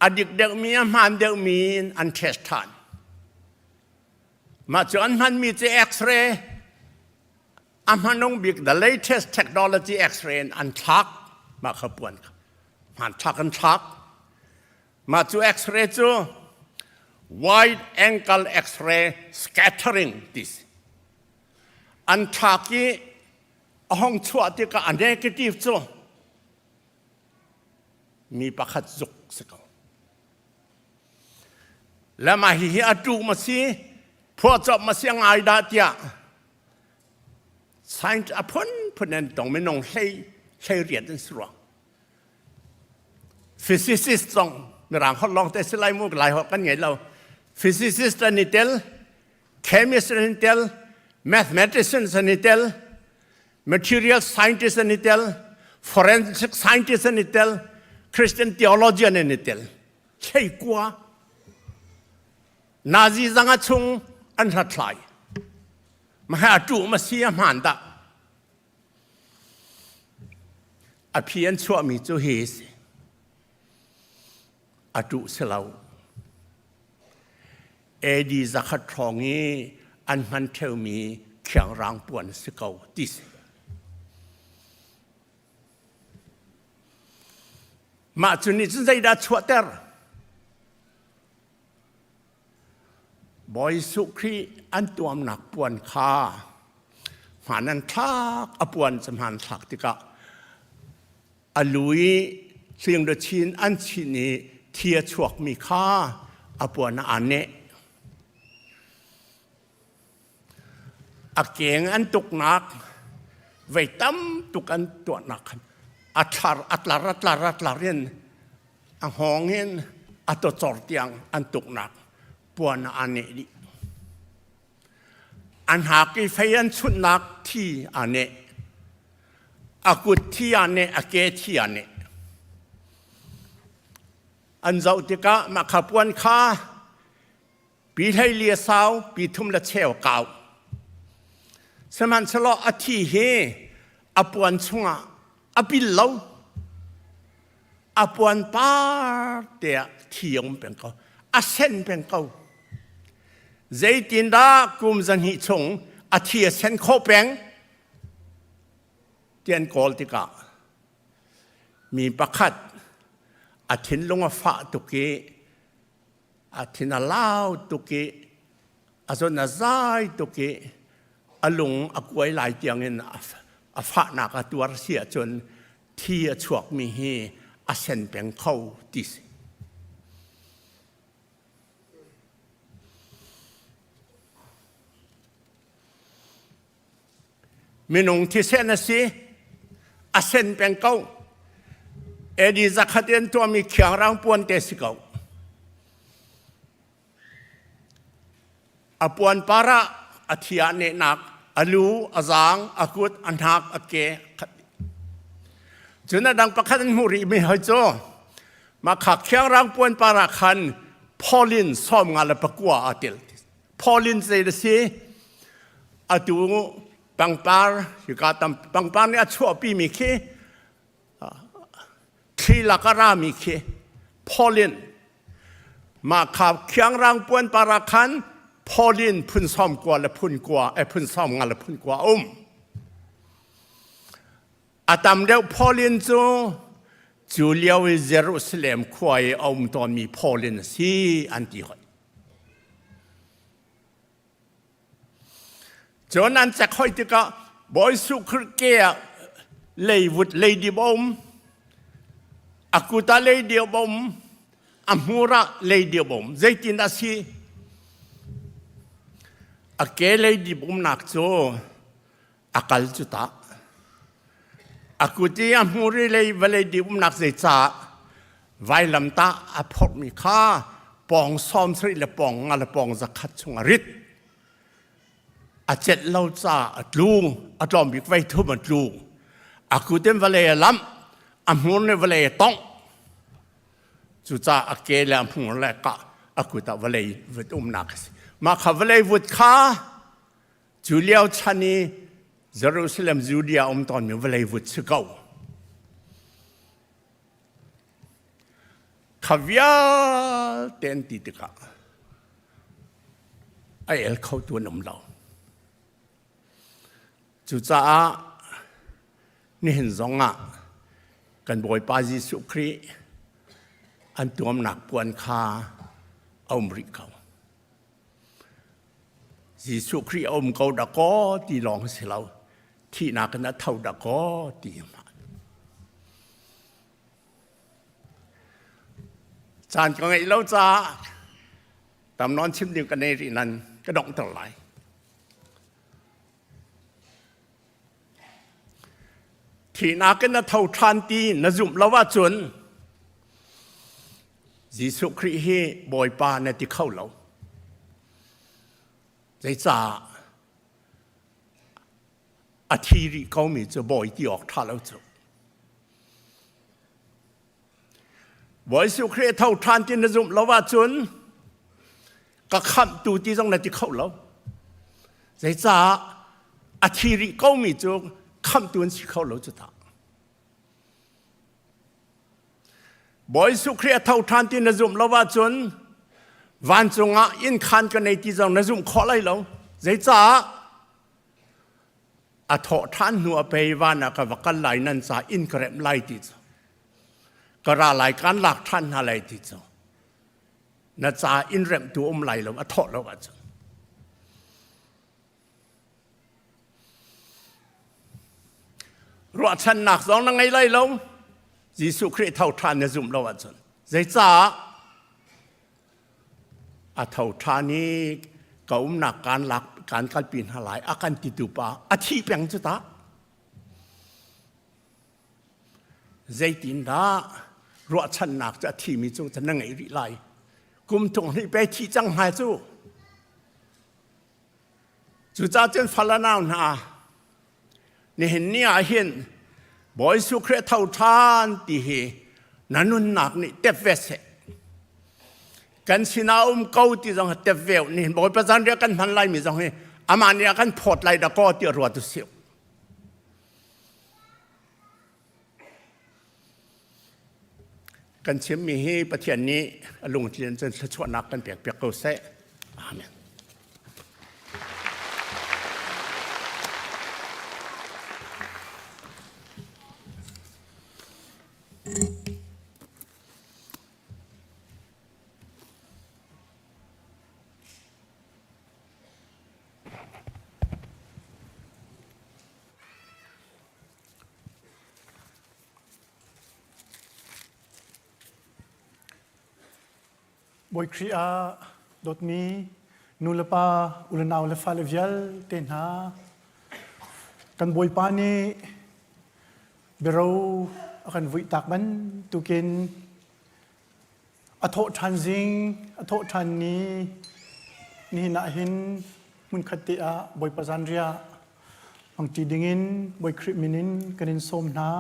a dik deuhmi a hmaan deuhmi in an test ṭhan. Mah cu an hmanmi cu X-ray a hmanung bik the latest technology X-ray in an thlak mah kha puan kha hmanthlak an thlak. Mah cu X-ray cu wide angle X-ray scattering ti si. An thlak i a hong chuah tikah a negative cu mi pakhat zuk si ko. Le mah hihi a tu ma si, phuahcop ma si a ngai dah tiah science a phunphun an tong minung hlei hlei riat an si ruang. Physicist zong mirang holh lawng te si lai mu lai holh kan ngei lo. Physicist an i tel, chemist an i tel, mathematicians an i tel, material scientist an i tel, forensic scientist an i tel, Christian theologian an i tel. Thleikua Nazi zanga chung an hlathlai. Maha tu ma si a hmaan dah. A phi an chuahmi cu hi si. A tuh si lo. AD 100 hrawng i an hman ṭheumi khiangrang puan si ko ti si. Mah cu nih cun zeidah chuahter? Bawi Jesuh Khrih an tuamnak puan kha hmaan an thlak, a puan cu hmaan thlak tikah a lu i hlingrachin an chinh i thi a chuakmi kha a puan ah aa neh. A keng an tuknak vei tam tuk an tuahnak khan a thlar a tlar a tlar a tlar in a hngawng in a tawcor tiang an tuknak puan ah aa neh dih. A hnak i fei an chunhnak thi aa neh. A kut thi aa neh, a ke thi aa neh. An zoh tikah mah kha puan kha pi 14 a sau, pi thum le cheu a kau. Sihmanhsehlaw a thi hi a puan chungah a pil lo. A puan par te ah thi a um peng ko. A sen peng ko. Zeitindah kum 200 chung a thi a sen khawh peng ti an kawl tikah mi pakhat a thinlung a fah tuk i a thin a lau tuk i a zon a zai tuk i a lung a kuai lai tiangin a fahnak a tuar si ahcun thi a chuakmi hi a sen peng kho ti si. Minung thisen a si, a sen peng ko. AD 100 in tuahmi khiangrang puan te si ko. A puan par ah a thi ah nehnak, a lu, a zaang, a kut, a hnak, a ke. Cun a dang pakhat an hmuh rihmi hoi cu mah kha khiangrang puan par ah khan Pauline 59 aa tel. Pauline zei na si? Atu pangpar hika tam pangpar nih a chuahpimi khi thli lak a rami khi Pauline mah kha khiangrang puan par ah khan. Pauline phun sawm kua le phun kua eh phun sawm nga le phun kua um. A tam deuh Pauline cu cu lio i Jerusalem khua i a um tawnmi Pauline a si an ti hoi. Cun an cek hoi tikah Bawi Jesuh Khrih ke ah leivut leidip a um, a kut ah leidip a um, a hmur ah leidip a um. Zeitin a si? A ke leidip umnak cu a kal cu ta. A kut i a hmur i lei vawlei dip umnak zeicah vailamtah a phorhmi kha pawng sawm sarih le pawng nga le pawng zakhat chung a rit. A celh lo ca a tlu, a tlawm bik vei thum a tlu. A kut in vawlei a lamh, a hmur nih vawlei a tongh. Cucaah a ke le a hmur le ka a kut ah vawlei vut umnak a si. Mah kha vawlei vut kha Cu lio chan i Jerusalem Judea um tawnmi vawlei vut si ko. Kha vialte an ti tikah a el khotu an um lo. Cucaah nihin zongah kan Bawipa Jesuh Khrih an tuamnak puan kha a um rih ko. Jesuh Khrih a um ko dakaw ti lawng a si lo. Thihnak in a tho dakaw ti a hmaan. Caan ka ngeih lo caah tam nawn chim ding ka nei rih nan ka donghter lai. Thihnak in a tho ṭhan ti na zumh lo ahcun Jesuh Khrih hi Bawipa na ti kho lo. Zeicah a thi rih komi cu bawi ti awk ṭha lo cu. Bawi Jesuh Khrih a tho ṭhan ti na zumh lo ahcun ka khamhtu ti zong na ti kho lo. Zeicah a thi rih komi cu khamhtu an si kho lo cu ta. Bawi Jesuh Khrih a tho ṭhan ti na zumh lo ahcun vancung ah inn khaan ka nei ti zong na zumh khawh lai lo. Zeicah? A thawh ṭhan hnu a pei van ah ka va kal lai nan ca inn ka remh lai ti cu. Ka ra lai kaan lak ṭhan hna lai ti cu. Na ca inn remhtu um lai lo a thawh lo ahcun. Ruahchannak zong na ngei lai lo. Jesuh Khrih tho ṭhan na zumh lo ahcun. Zeicah? A tho ṭhan i ka umnak kaan lak kaan kalpi hna lai a kan titu pa a thi peng cu ta. Zeitindah ruahchannak cu a thimi cung cu na ngeih rih lai? Kum thong hnih pe thi cang hna cu. Cucaah cun fal a nau hna, nihin ni ah hin Bawi Jesuh Khrih a tho ṭhan ti hi na nunnak nih tep ve seh. Kan sinah um ko ti zong hi tep ve nihin Bawipa zanriah kan hman laimi zong hi amah nih a kan phawt lai dakaw ti ruat u sih. Kan chimmi hi Pathian nih a lungtlin cun thluachuahnak kan pek piak ko seh. Amen. Bawi Khrih ah dawtmi nulepa ulenau le fale vialte hna kan Bawipa nih biaro a kan vuih tak bantukin a thawh ṭhan zing a thawh ṭhan ni nihin ah hin hmunkhat te ah Bawipa zanriah hmangṭi dingin Bawi Khrih min in kan in sawm hna.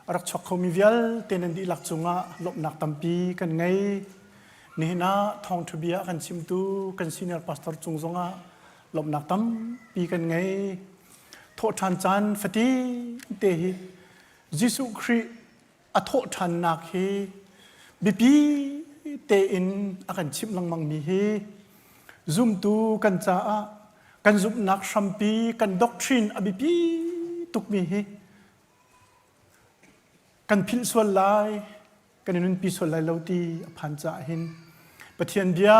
A rak chuak khomi vialte nan dihlak cungah lawmhnak tampi kan ngei. Nihin ah thawngṭha bia a kan chimtu kan senior pastor cung zongah lawmhnak tampi kan ngei. Thawhṭhan caan fatin te hi Jesuh Khrih a thawhṭhannak hi biapi tein a kan chimh lengmangmi hi. Zumtu kan caah kan zumhnak hrampi kan doctrine a biapi tukmi hi kan philh sual lai kan i nunpi sual lai lo ti a phan caah hin Pathian bia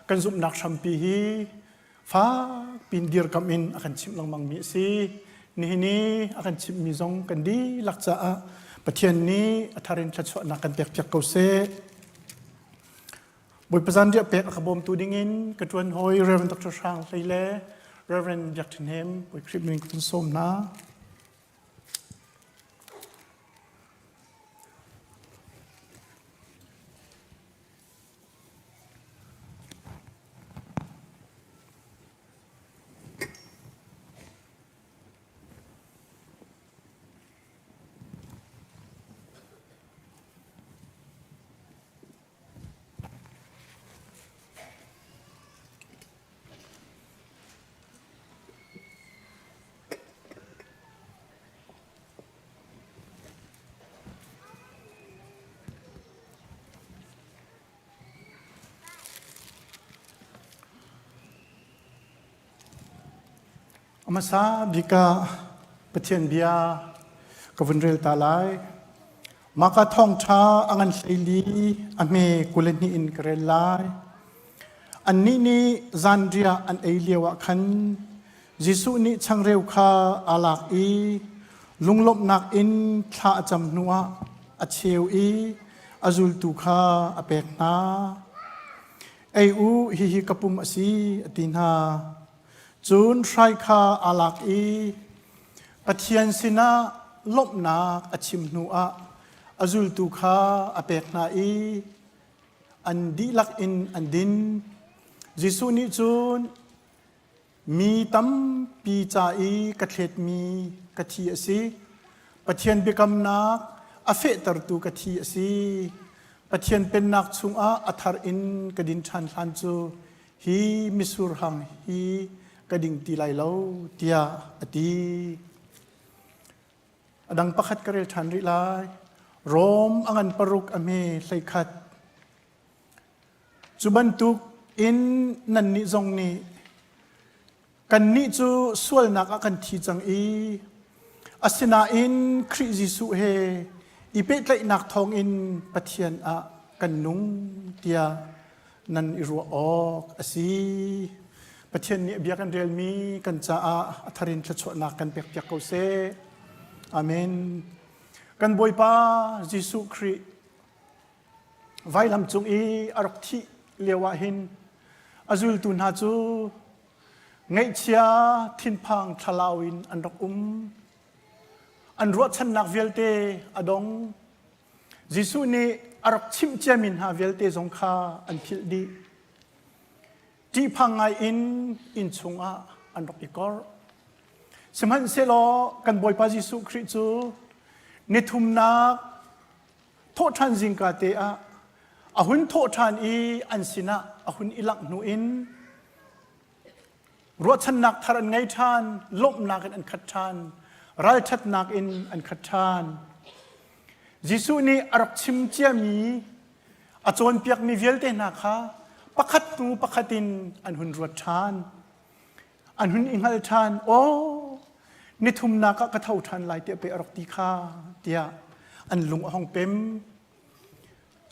kan zumhnak hrampi hi fak pin dirkamh in a kan chimh lengmang mi a si. Nihin i a kan chimhmi zong kan dihlak caah Pathian nih a thar in thluachuahnak kan pekpiak ko seh. Bawipa zanriah pek a ka bawmtu dingin ka ṭuan hawi Rev. Dr. Hrang Hlei le Rev. Biak Ṭhen Hem Bawi Khrih min ka vun sawm hna. A hmasa bik ah Pathian bia ka vun rel ta lai. Maka thawngṭha a ngan hleili a hme 22 in ka rel lai. Annih nih zanriah an ei lioah khan Jesuh nih changreu kha aa lak i lunglawmhnak in thla a cam hnuah a cheu i a zultu kha a pek hna. Ei u, hihi ka pum a si, a ti hna. Cun hrai kha aa lak i Pathian sinah lawmhnak a chim hnuah a zultu kha a pek hna i an dihlak in an din. Jesuh nih cun mi tampi ca i ka thletmi ka thi a si. Pathian biakamnak a fehtertu ka thi a si. Pathian pennak chungah a thar in ka din ṭhan hlan cu hi mitsur hang hi ka ding ti lai lo tiah a ti. A dang pakhat ka rel ṭhan rih lai. Rom a ngan paruk a hme 11. Cu bantuk in nannih zong nih kannih cu sualnak ah kan thi cang i asinain Khrih Jesuh he i pehtlaihnak thawngin Pathian ah kan nung tiah nan i ruah awk a si. Pathian nih a bia kan relmi kan caah a thar in thluachuahnak kan pekpiak ko seh. Amen. Kan Bawipa Jesuh Khrih vailam cung i a rak thih lio ah hin a zultu hna cu ngaihchia thinphang thlalau in an rak um. An ruahchannak vialte a dong. Jesuh nih a rak chimh ciami hna vialte zong kha an philh dih. Ṭihphang ngai in inn chungah an rak i korh. Sihmanhsehlaw kan Bawipa Jesuh Khrih cu nithumnak thawhṭhan zingka te ah a hun thawhṭhan i an sinah a hun i langh hnu in ruahchannak thar an ngei ṭhan, lawmhnak in an khat ṭhan, ralṭhatnak in an khat ṭhan. Jesuh nih a rak chim ciami a cawnpiakmi vialte hna kha pakhat hnu pakhat in an hun ruat ṭhan. An hun i hngal ṭhan, aw nithumnak ah ka tho ṭhan lai tiah pei a rak ti kha tiah an lung a hong pem.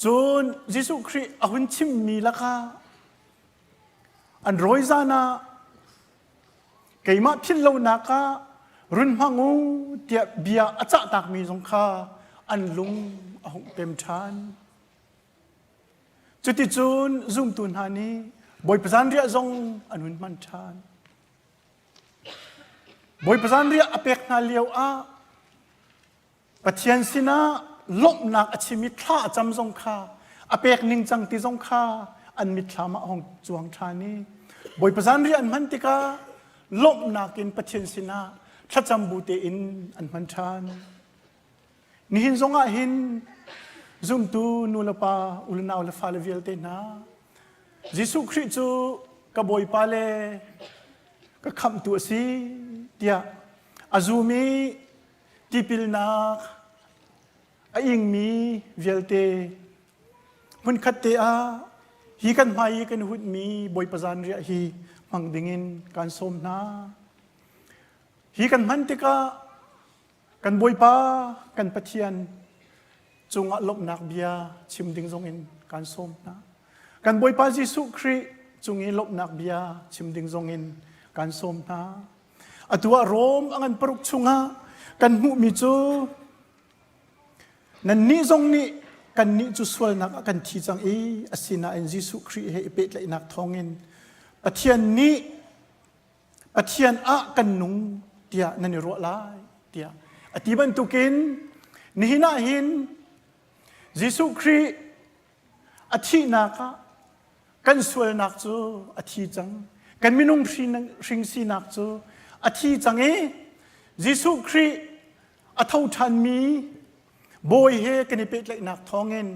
Cun Jesuh Khrih a hun chimmi lakah an rawi zan ah keimah philh lonak ah run hmang u tiah bia a cahtakmi zong kha an lung a hung pem ṭhan. Cuticun zumtu hna nih Bawipa zanriah zong an hun hman ṭhan. Bawipa zanriah a pek hna lio ah Pathian sinah lawmhnak a chim i thla a cam zong kha a pek ningcang ti zong kha an mitthlam ah a hung cuang ṭhan i Bawipa zanriah an hman tikah lawmhnak in Pathian sinah thlacam bu tein an hman ṭhan. Nihin zongah hin zumtu nu le pa, u le nau le fale vialte hna Jesuh Khrih cu ka Bawipa le ka khamhtu a si tiah a zum i tipilnak a ingmi vialte hmunkhat te ah Hi kan hmai i kan hunmi Bawipa zanriah hi hmang dingin kan sawm hna. Hi kan hman tikah kan Bawipa kan Pathian cungah lawmhnak bia chim ding zongin kan sawm hna. Kan Bawipa Jesuh Khrih cung i lawmhnak bia chim ding zongin kan sawm hna. Atu ah Rom a ngan paruk chungah kan hmuhmi cu Nannih zong nih kannih cu sualnak ah kan thi cang i asinain Jesuh Khrih he i pehtlaihnak thawngin Pathian nih Pathian ah kan nung tiah nan i ruah lai tiah a ti bantukin nihin ah hin Jesuh Khrih a thihnak ah kan sualnak cu a thi cang kan minung hring sinak cu a thi cang i Jesuh Khrih a tho ṭhanmi bawi he kan i pehtlaihnak thawngin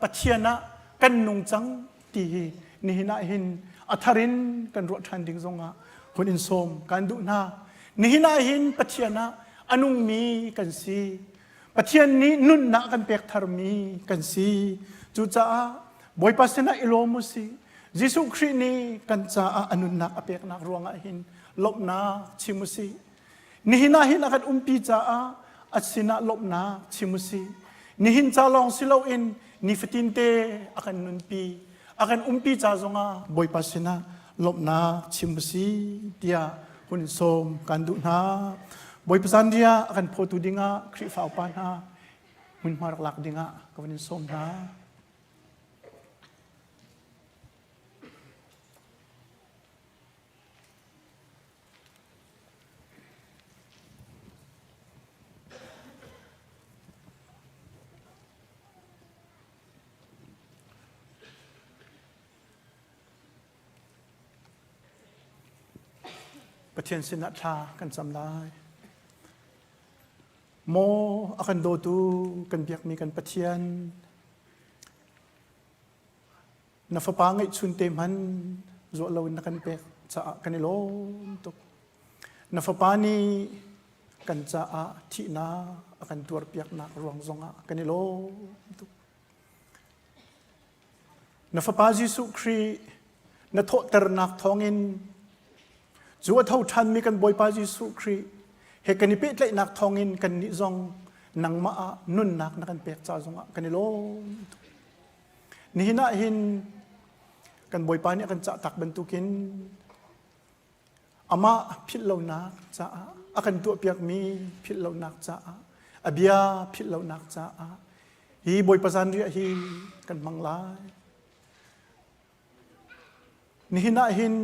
Pathian ah kan nung cang ti hi nihin ah hin a thar in kan ruah ṭhan ding zongah hun in sawm kan duh hna. Nihin ah hin Pathian ah a nungmi kan si. Pathian nih nunnak kan pek tharmi kan si. Cucaah Bawipa sinah i lawm u sih. Jesuh Khrih nih kan caah a nunnak a peknak ruangah hin lawmhnak chim u sih. Nihin ah hin a kan umpi caah a sinah lawmhnak chim u sih. Nihin ca lawng si loin nifatin te a kan nunpi, a kan umpi ca zongah Bawipa sinah lawmhnak chim u sih tiah hun sawm kan duh hna. Bawipa zanriah a kan phawtu dingah Khrihfa upa hna hmunhma rak lak dingah ka van in sawm hna. Pathian sinah thla kan cam lai. Maw a kan dawtu kan biakmi kan Pathian, Na fapa ngeihchun te hman zuah loin na kan pek caah kan i lawm tuk. Na fapa nih kan caah thihnak a kan tuarpiaknak ruang zongah kan i lawm tuk. Na fapa Jesuh Khrih na thawhternak thawngin cu a tho ṭhanmi kan Bawipa Jesuh Khrih he kan i pehtlaihnak thawngin kannih zong nangmah ah nunnak na kan pek ca zongah kan i lawm tuk. Nihin ah hin kan Bawipa nih a kan cahtak bantukin amah philh lonak caah a kan tuahpiakmi philh lonak caah a bia philh lonak caah hi Bawipa zanriah hi kan hmang lai. Nihin ah hin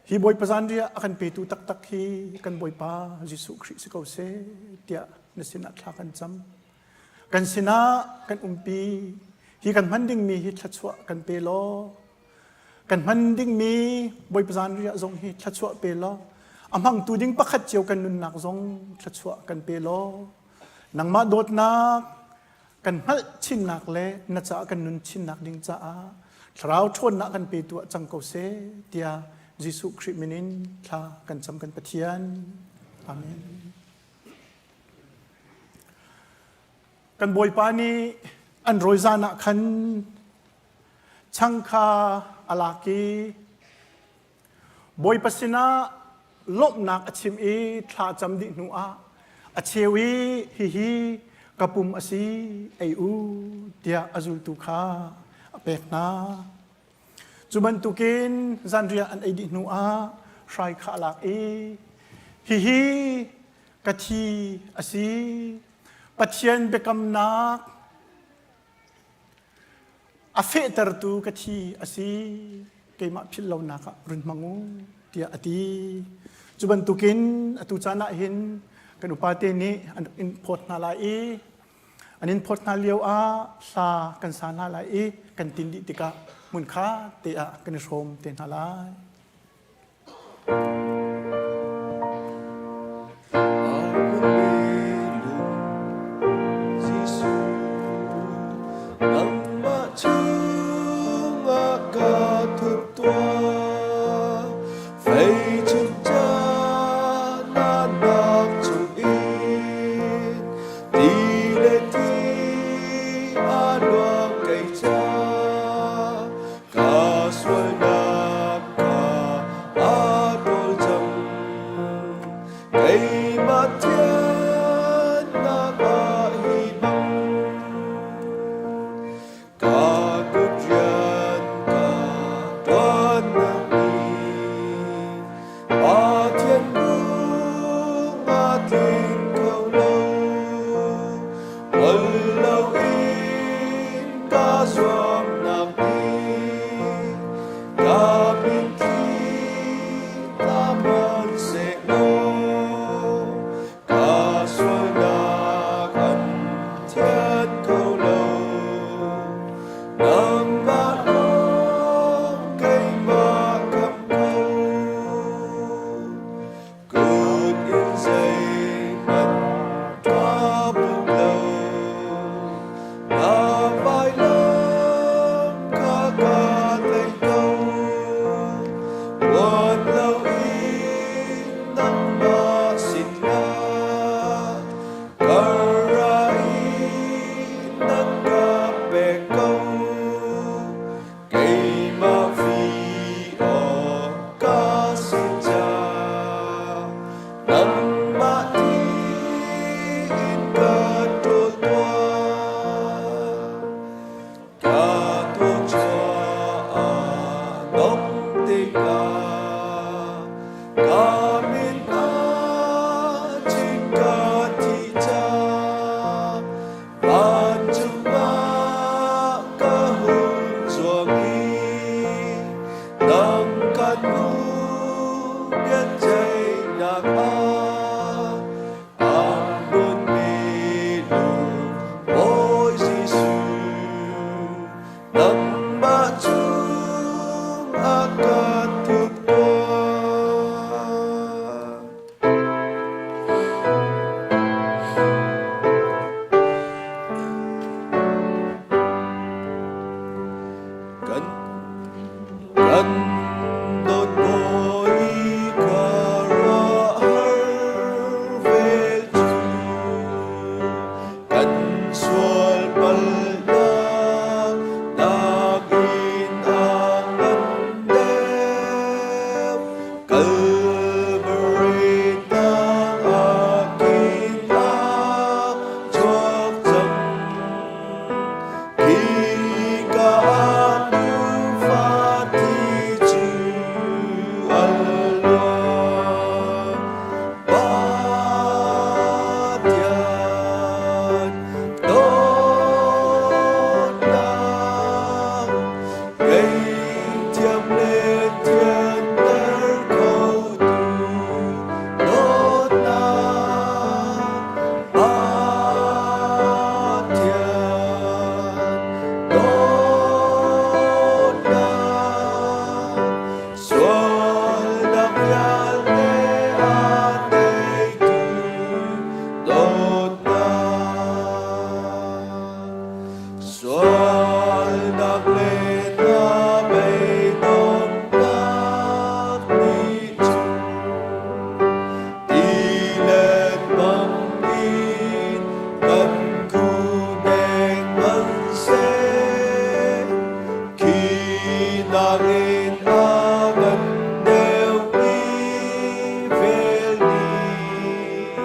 hi Bawipa zanriah a kan petu taktak hi kan Bawipa Jesuh Khrih si ko seh tiah na sinah thla kan cam. Kan sinah kan umpi hi kan hman dingmi hi thluachuah kan pe law kan hman dingmi Bawipa zanriah zong hi thluachuah pe law a hmangtu ding pakhat cio kan nunnak zong thluachuah kan pe law nangmah dawtnak kan hngalh chinnak le na caah kan nun chinnak ding caah thlarau ṭhawnnak kan pe tuah cang ko seh tiah Jesuh Khrih min in thla kan cam kan Pathian. Amen. Kan Bawipa nih an rawi zan ah khan chang kha a lak i Bawipa sinah lawmhnak a chim i thla a cam dih hnuah a cheu i hihi ka pum a si ei u tiah a zultu kha a pek hna. Cu bantukin zanriah an ei dih hnuah hrai kha a lak i hihi ka thi a si Pathian biakamnak A fehtertu ka thi a si, keimah philh lonak ah run hmang u, tiah a ti. Cu bantukin atu caan ah hin kan upate nih an in phawt hna lai i an in phawt hna lio ah hla kan sa hna lai i kan tin dih tikah hmunkha te ah kan i hrawm te hna lai. thiannak ah hi bang ka kut rian ka ṭuannak nih Pathian lung a tling kho lo. Ngol loin ka zuamnak nih ka mitthli tla hmanhsehlaw ka sualnak an thian kho lo. Nangmah lawng keimah khamh kho. Kut in zeihmanh tuah buk lo. Na vailam kha ka tlaih ko. Ruat loin nangmah sinah ka ra i na ka pek ko. Keimah fi awk ka si ca nangmah tiin ka ṭawl tuah. Ka thawchuah aa dong tikah ka min ah chin ka thi ca vancung ah ka hung zuang i nang kan hmuh biaceihnak ah ang hmunmi lung Bawi Jesuh nangmah chung a kan thup tuah. Kan kan dawt bawi khuaruahhar vel cu kan sual palnak nakin a ngan deuh. Kalvari tlang ah khin a chuak cang. Khika ah nufa thi cu a luang. Pathian dawtnak ngaihthiam le thianter khotu dawtnak Pathian dawtnak sualnak vialte a teitu dawtnak. Sualnak le hna beidonghnak nih cun tilet bangin kan khuhbeng hmanhseh khi nakin a ngan deuhmi vel nih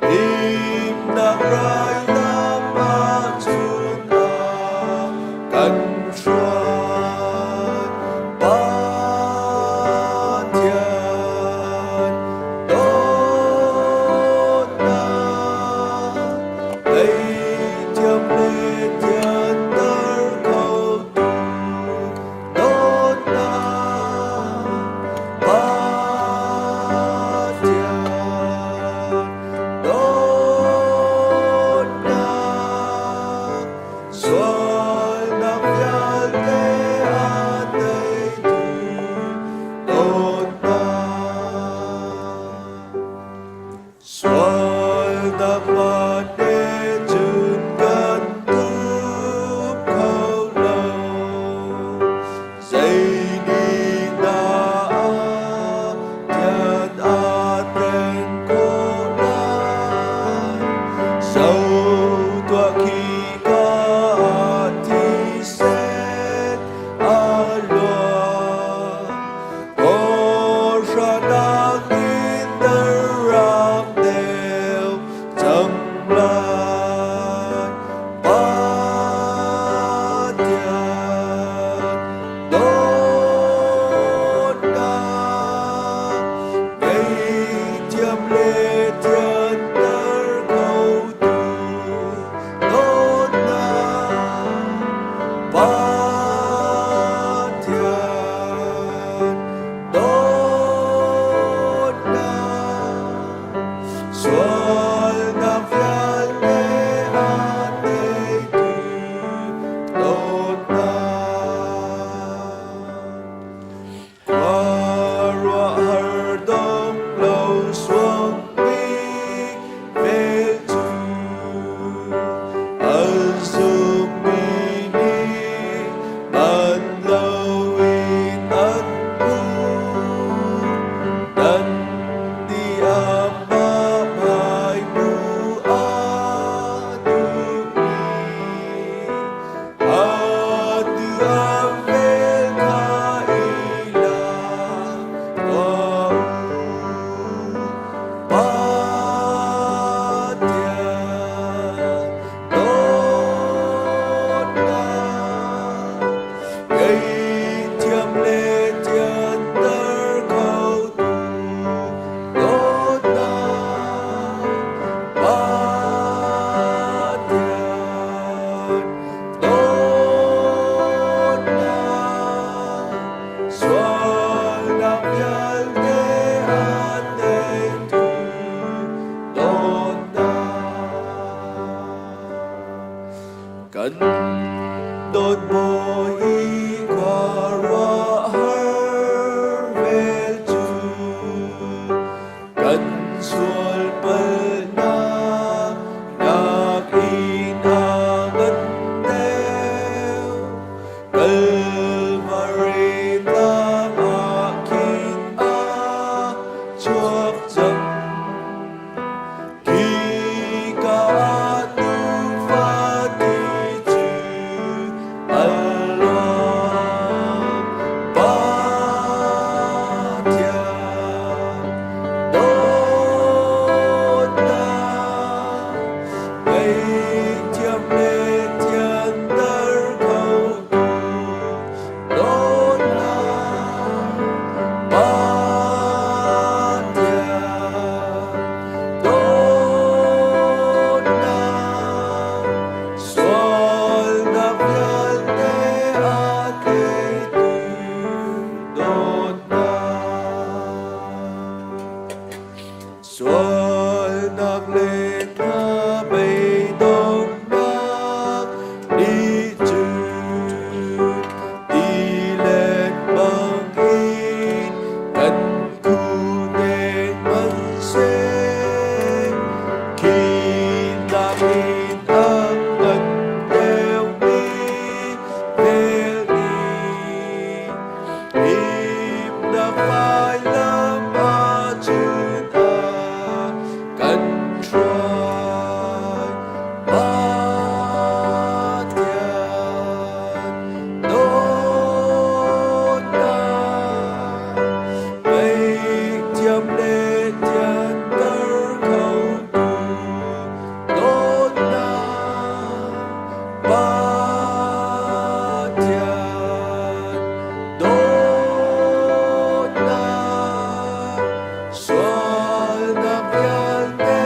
himnak railam ahcun a kan hruai. Pathian dawtnak theithiam le thianter khotu dawtnak Pathian dawtnak sualnak vialte a teitu dawtnak Sualnak man cun kan thup kho lo. Zei nih dah thian a tlen khawh lai? So tuah khi ka ah thisen a luang. Kawhhranak in ram te. Kan dawt bawi khuaruahhar vel cu kan sual palhnak nakin a ngan deuh. Kalvari tlang ah khin a chuak cang. Khika ah tuufa ti cu a luang. Pathian dawtnak ngaihthiam le thianter khotu dawtnak Pathian dawtnak sualnak vialte a teitu dawtnak. Sualnak le hnabei donghnak nih cun tilet bangin kan khuhnenh hmanhseh khi nakin a ngan deuhmi vel nih himnak vailam ahcun a kan hruai. Pathian dawtnak ngaihthiam le thianter khotu dawtnak Pathian dawtnak sualnak vialte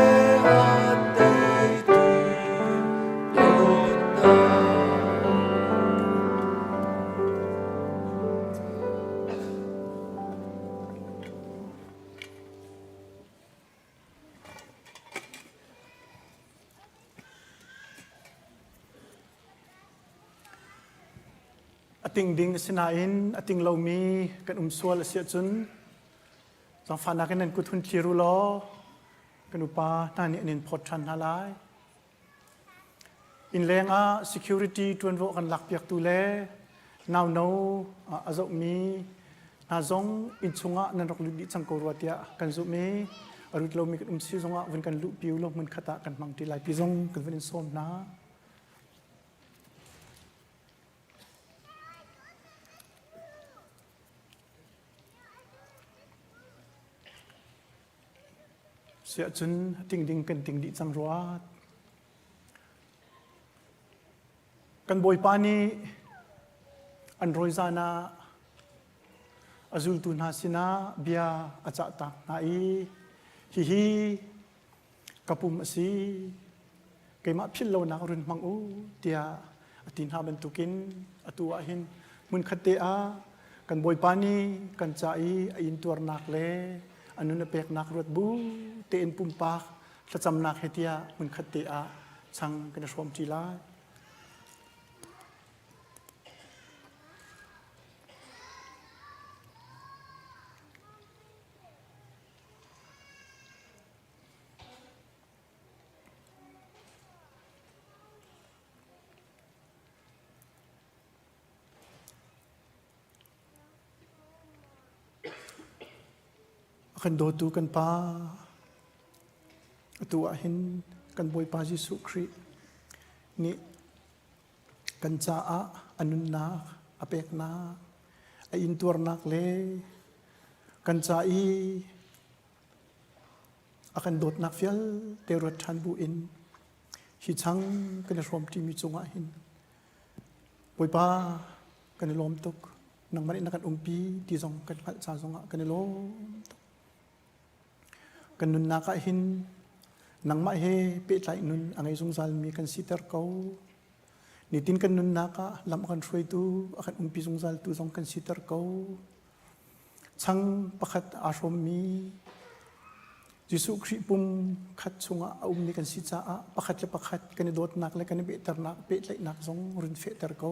a teitu dawtnak. A ting ding a si nain a ting lomi kan um sual a si ahcun zaangfahnak in nan kut hun thlir u law kan upa hna nih an in phawt ṭhan hna lai. Innleng ah security ṭuanvo kan lakpiaktu le nauno a zohmi hna zong innchung ah nan rak lut dih cang ko rua tiah kan zumh i a lut lomi kan um si zongah vun kan luhpi u law hmunkhat ah kan hmang ṭi lai ti zong kan vun in sawm hna. Siahcun ting ding kan ting dih cang rua. Kan Bawipa nih an rawi zan ah a zultu hna sinah bia a cahtak hna i hihi ka pum a si keimah philh lonak run hmang u tiah a ti hna bantukin atu ah hin hmunkhat te ah kan Bawipa nih kan ca i a intuarnak le a nun a peknak ruat bu tein pumpak thlacamnak he tiah hmunkhat te ah chang kan i hrawm ṭi lai. A kan dawtu kan Pa, atu ah hin kan Bawipa Jesuh Khrih nih kan caah a nunnak a peknak, a intuarnak le kan ca i a kan dawtnak vialte ruat ṭhan bu in hi chang kan i hrawmṭimi cungah hin Bawipa kan i lawm tuk. Nangmah nih na kan umpi ti zong kan hngalh ca zongah kan i lawm tuk. Kan nunnak ah hin nangmah he pehtlaih nun a ngei zungzalmi kan siter ko. Nitin kan nunnak ah lam a kan hruaitu, a kan umpi zungzaltu zong kan siter ko. Chang pakhat aa hrawmmi. Jesuh Khrih pum khat chungah a ummi kan si caah pakhat le pakhat kan i dawtnak le kan i pehternak pehtlaihnak zong run fehter ko.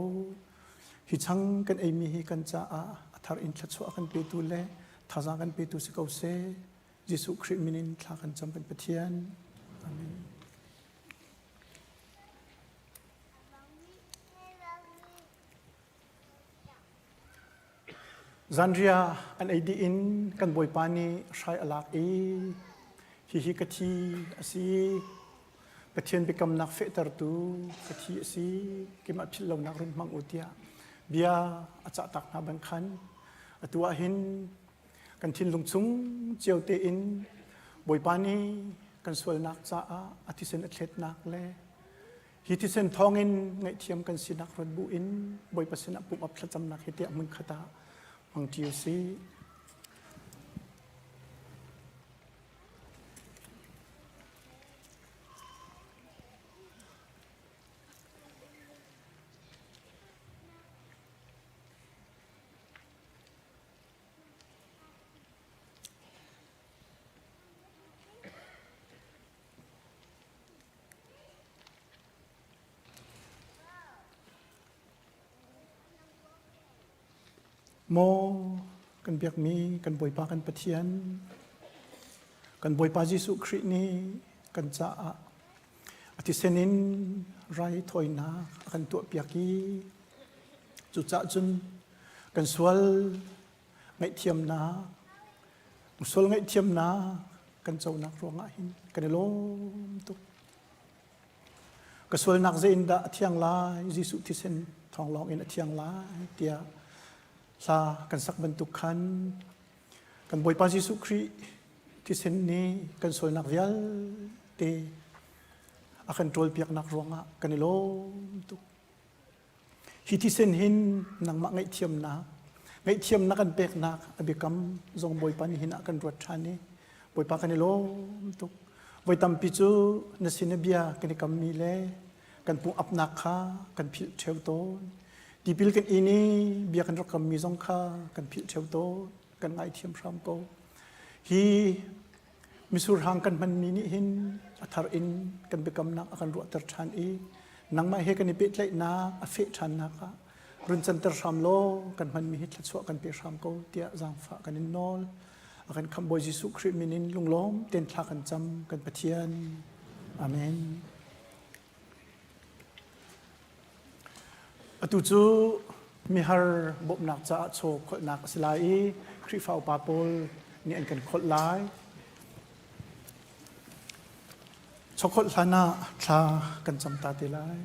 Hi chang kan eimi hi kan caah a thar in thluachuah kan petu le thazaang kan petu si ko seh. Jesuh Khrih min in thla kan cam kan Pathian. Amen. Zanriah an ei dih in kan Bawipa nih hrai a lak i hihi ka thi a si. Pathian biakamnak fehtertu ka thi a si. Keimah philh lonak run hmang u tiah bia a cahtak hna bang khan atu ah hin kan thinlung chung cio tein Bawipa nih kan sualnak caah a thisen a thletnak le Hi thisen thawngin ngaihthiam kan sinak ruat bu in Bawipa sinah pumh up thlacamnak hi tiah hmunkhat ah hmangṭi u sih. Maw kan biakmi kan Bawipa kan Pathian, kan Bawipa Jesuh Khrih nih kan caah a thisen in raithawinak a kan tuahpiak i cucaah cun kan sual ngaihthiamnak sual ngaihthiamnak kan conak ruangah hin kan i lawm tuk. Ka sualnak zei in dah a thiang lai, Jesuh thisen thawng lawng in a thiang lai tiah hla kan sak bantuk khan kan Bawipa Jesuh Khrih thisen nih kan sualnak vialte a kan ṭawlpiaknak ruangah kan i lawm tuk. Hi thisen hin nangmah ngaihthiamnak, ngaihthiamnak kan peknak a biakam zong Bawipa nih hin a kan ruat ṭhan i Bawipa kan i lawm tuk. Voi tampi cu na sin i bia kan i kammi le kan pung apnak kha kan philh ṭheo tawn. Tipil kan in i bia kan rak kammi zong kha kan philh ṭheo tawn. Kan ngaithiam hram ko. Hi Mitsur hang kan hmanmi nih hin a thar in kan biakamnak a kan ruahter ṭhan i nangmah he kan i pehtlaihnak a feh ṭhannak ah run canter hram law kan hmanmi hi thluachuah kan pe hram ko tiah zaangfah kan in nawl. A kan Khamhbawi Jesuh Khrih min in lunglawm tein thla kan cam kan Pathian. Amen. Atu cu mihar bawmhnak caah chaw kholhnak a si lai i Khrihfa upa pawl nih an kan kholh lai. Chawkholh hlan ah thla kan cam ta te lai.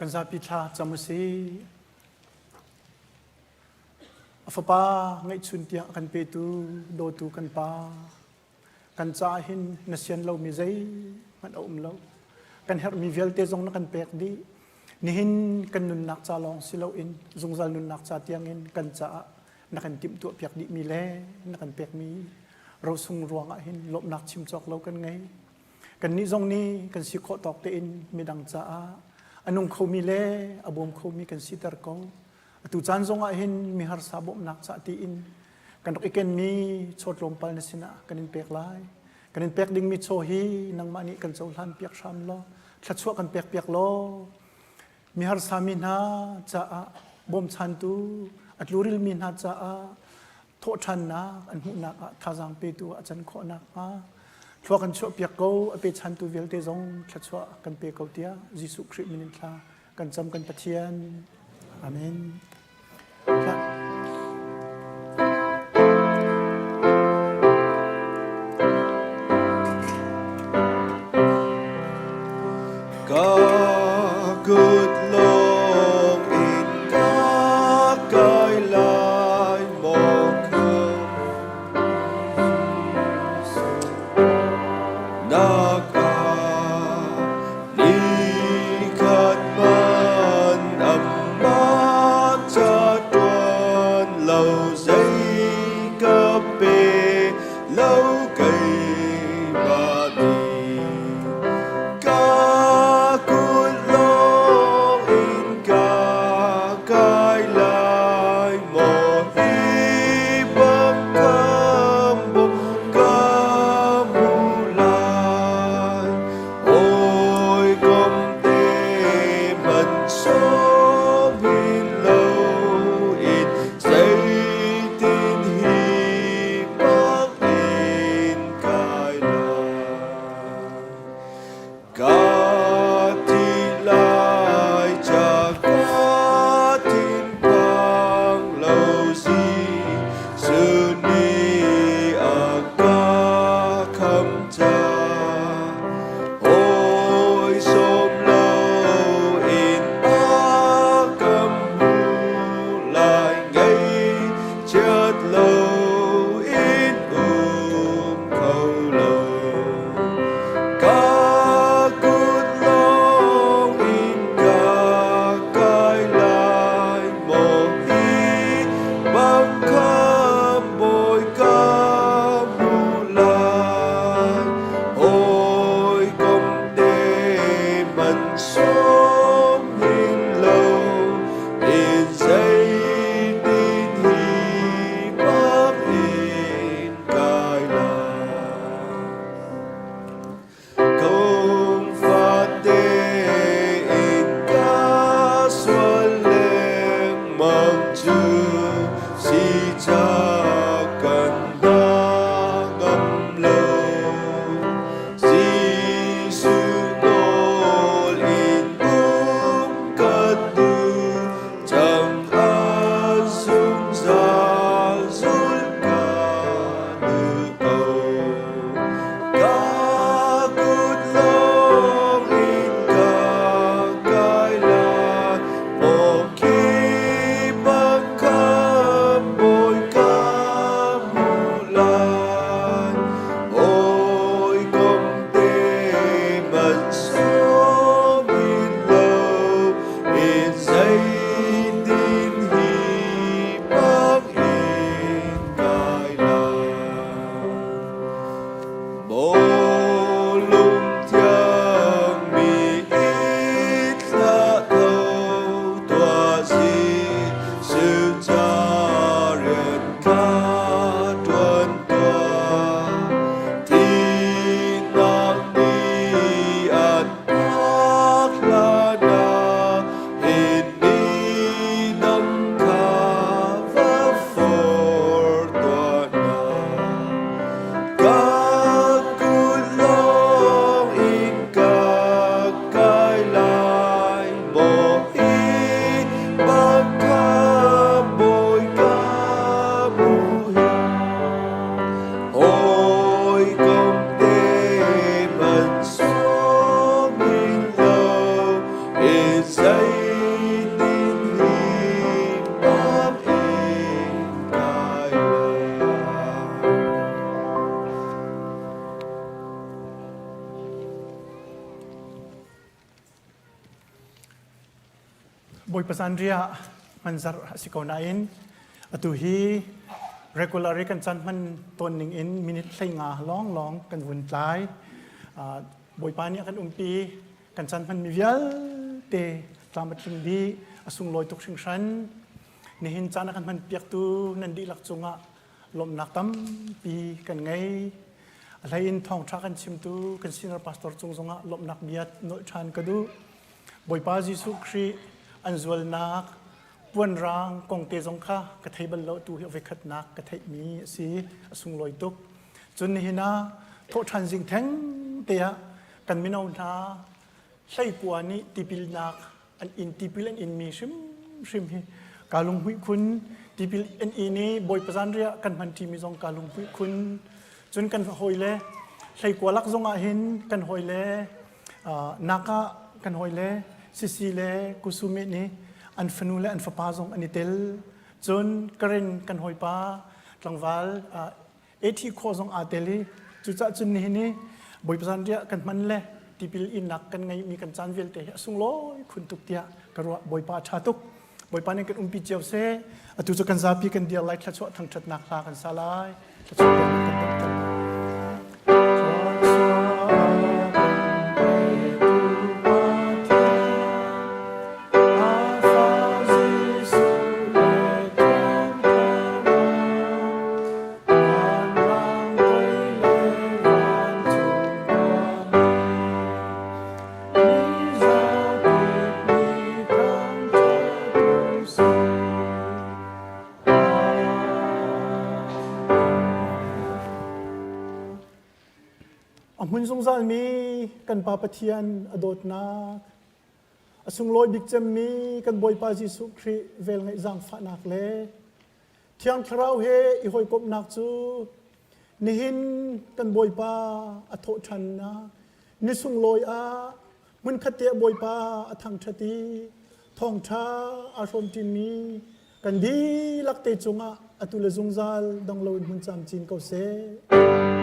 Kan zapi thla cam u sih. A fapa ngeihchun tiang a kan petu dawtu kan pa kan caah hin na sian lomi zeihmanh a um lo. Kan herhmi vialte zong na kan pek dih. Nihin kan nunnak ca lawng si loin zungzal nunnak ca tiangin kan caah na kan timhtuah piak dihmi le na kan pekmi rosung ruangah hin lawmhnak chim cawk lo kan ngei. Kannih zong nih kan si khawh tawk tein midang caah a nung khomi le a bawm khomi kan siter ko. Atu caan zong ah hin mi harsa bawmhnak cah tiin kan rak i kenmi chaw tlawmpal na sinah kan in pek lai. Kan in pek dingmi chaw hi nangmah nih kan cohlan piak hram law thluachuah kan pek piak law mi harsa mi hna caah bawmchantu a tlurilmi hna caah thawhṭhannak an hmuhnak ah thazaang petu a can khawh nakhnga thlua kan chuahpiak ko a pechantu vialte zong thluachuah kan pe ko tiah Jesuh Khrih min in thla kan cam kan Pathian. Amen. Ka kut. Bawipa zanriah hman zarh a si ko nain atu hi regular i kan caan hman tawn ning in minute 15 lawnglawng kan vun tlai. Bawipa nih a kan umpi kan caan hmanmi vialte tlam a tling dih a sunglawi tuk hringhran. Nihin caan a kan hman piaktu nan dihlak cungah lawmhnak tampi kan ngei. A hlei in thawngṭha kan chimtu kan senior pastor cung zongah lawmhnak bia nolh ṭhan ka duh. Bawipa Jesuh Khrih an zualnak puanrang kong te zong kha ka thei bal lo tu hi a voikhatnak ka theihmi a si a sunglawi tuk. Cun nihin ah thawhṭhan zing theng te ah kan mino hna hleikua nih tipilnak an in tipil an inmi hrimhrim hi kaa lunghmuih khun tipil an in i Bawipa zanriah kan hman ṭimi zong kaa lunghmuih khun cun kan hawile hleikua lak zong ah hin kan hawile naka kan hawile Sisi le Kusumi nih an fanu le an fapa zong an i tel cun Karen kan hawipa tlangval Ethi khawh zong aa tel i cucaah cun nihin i Bawipa zanriah kan hman le tipil innak kan ngeihmi kan caan vialte hi a sunglawi khun tuk tiah ka ruah. Bawipa a ṭha tuk. Bawipa nih kan umpi cio seh. Atu cu kan zapi kan dir lai thluachuah thangṭhatnak hla kan sa lai. Thluachuah peknak kan donghter lai. A hmun zungzalmi kan Pa Pathian a dawtnak, a sunglawi bik cemmi kan Bawipa Jesuh Khrih velngeih zaangfahnak le Thiang Thlarau he i hawikomhnak cu nihin kan Bawipa a thawhṭhannak ni sunglawi ah hmunkhat te ah Bawipa a thangṭhat i thawngṭha aa hrawmṭimi kan dihlak te cungah atu le zungzal dong loin hmun camcin ko seh.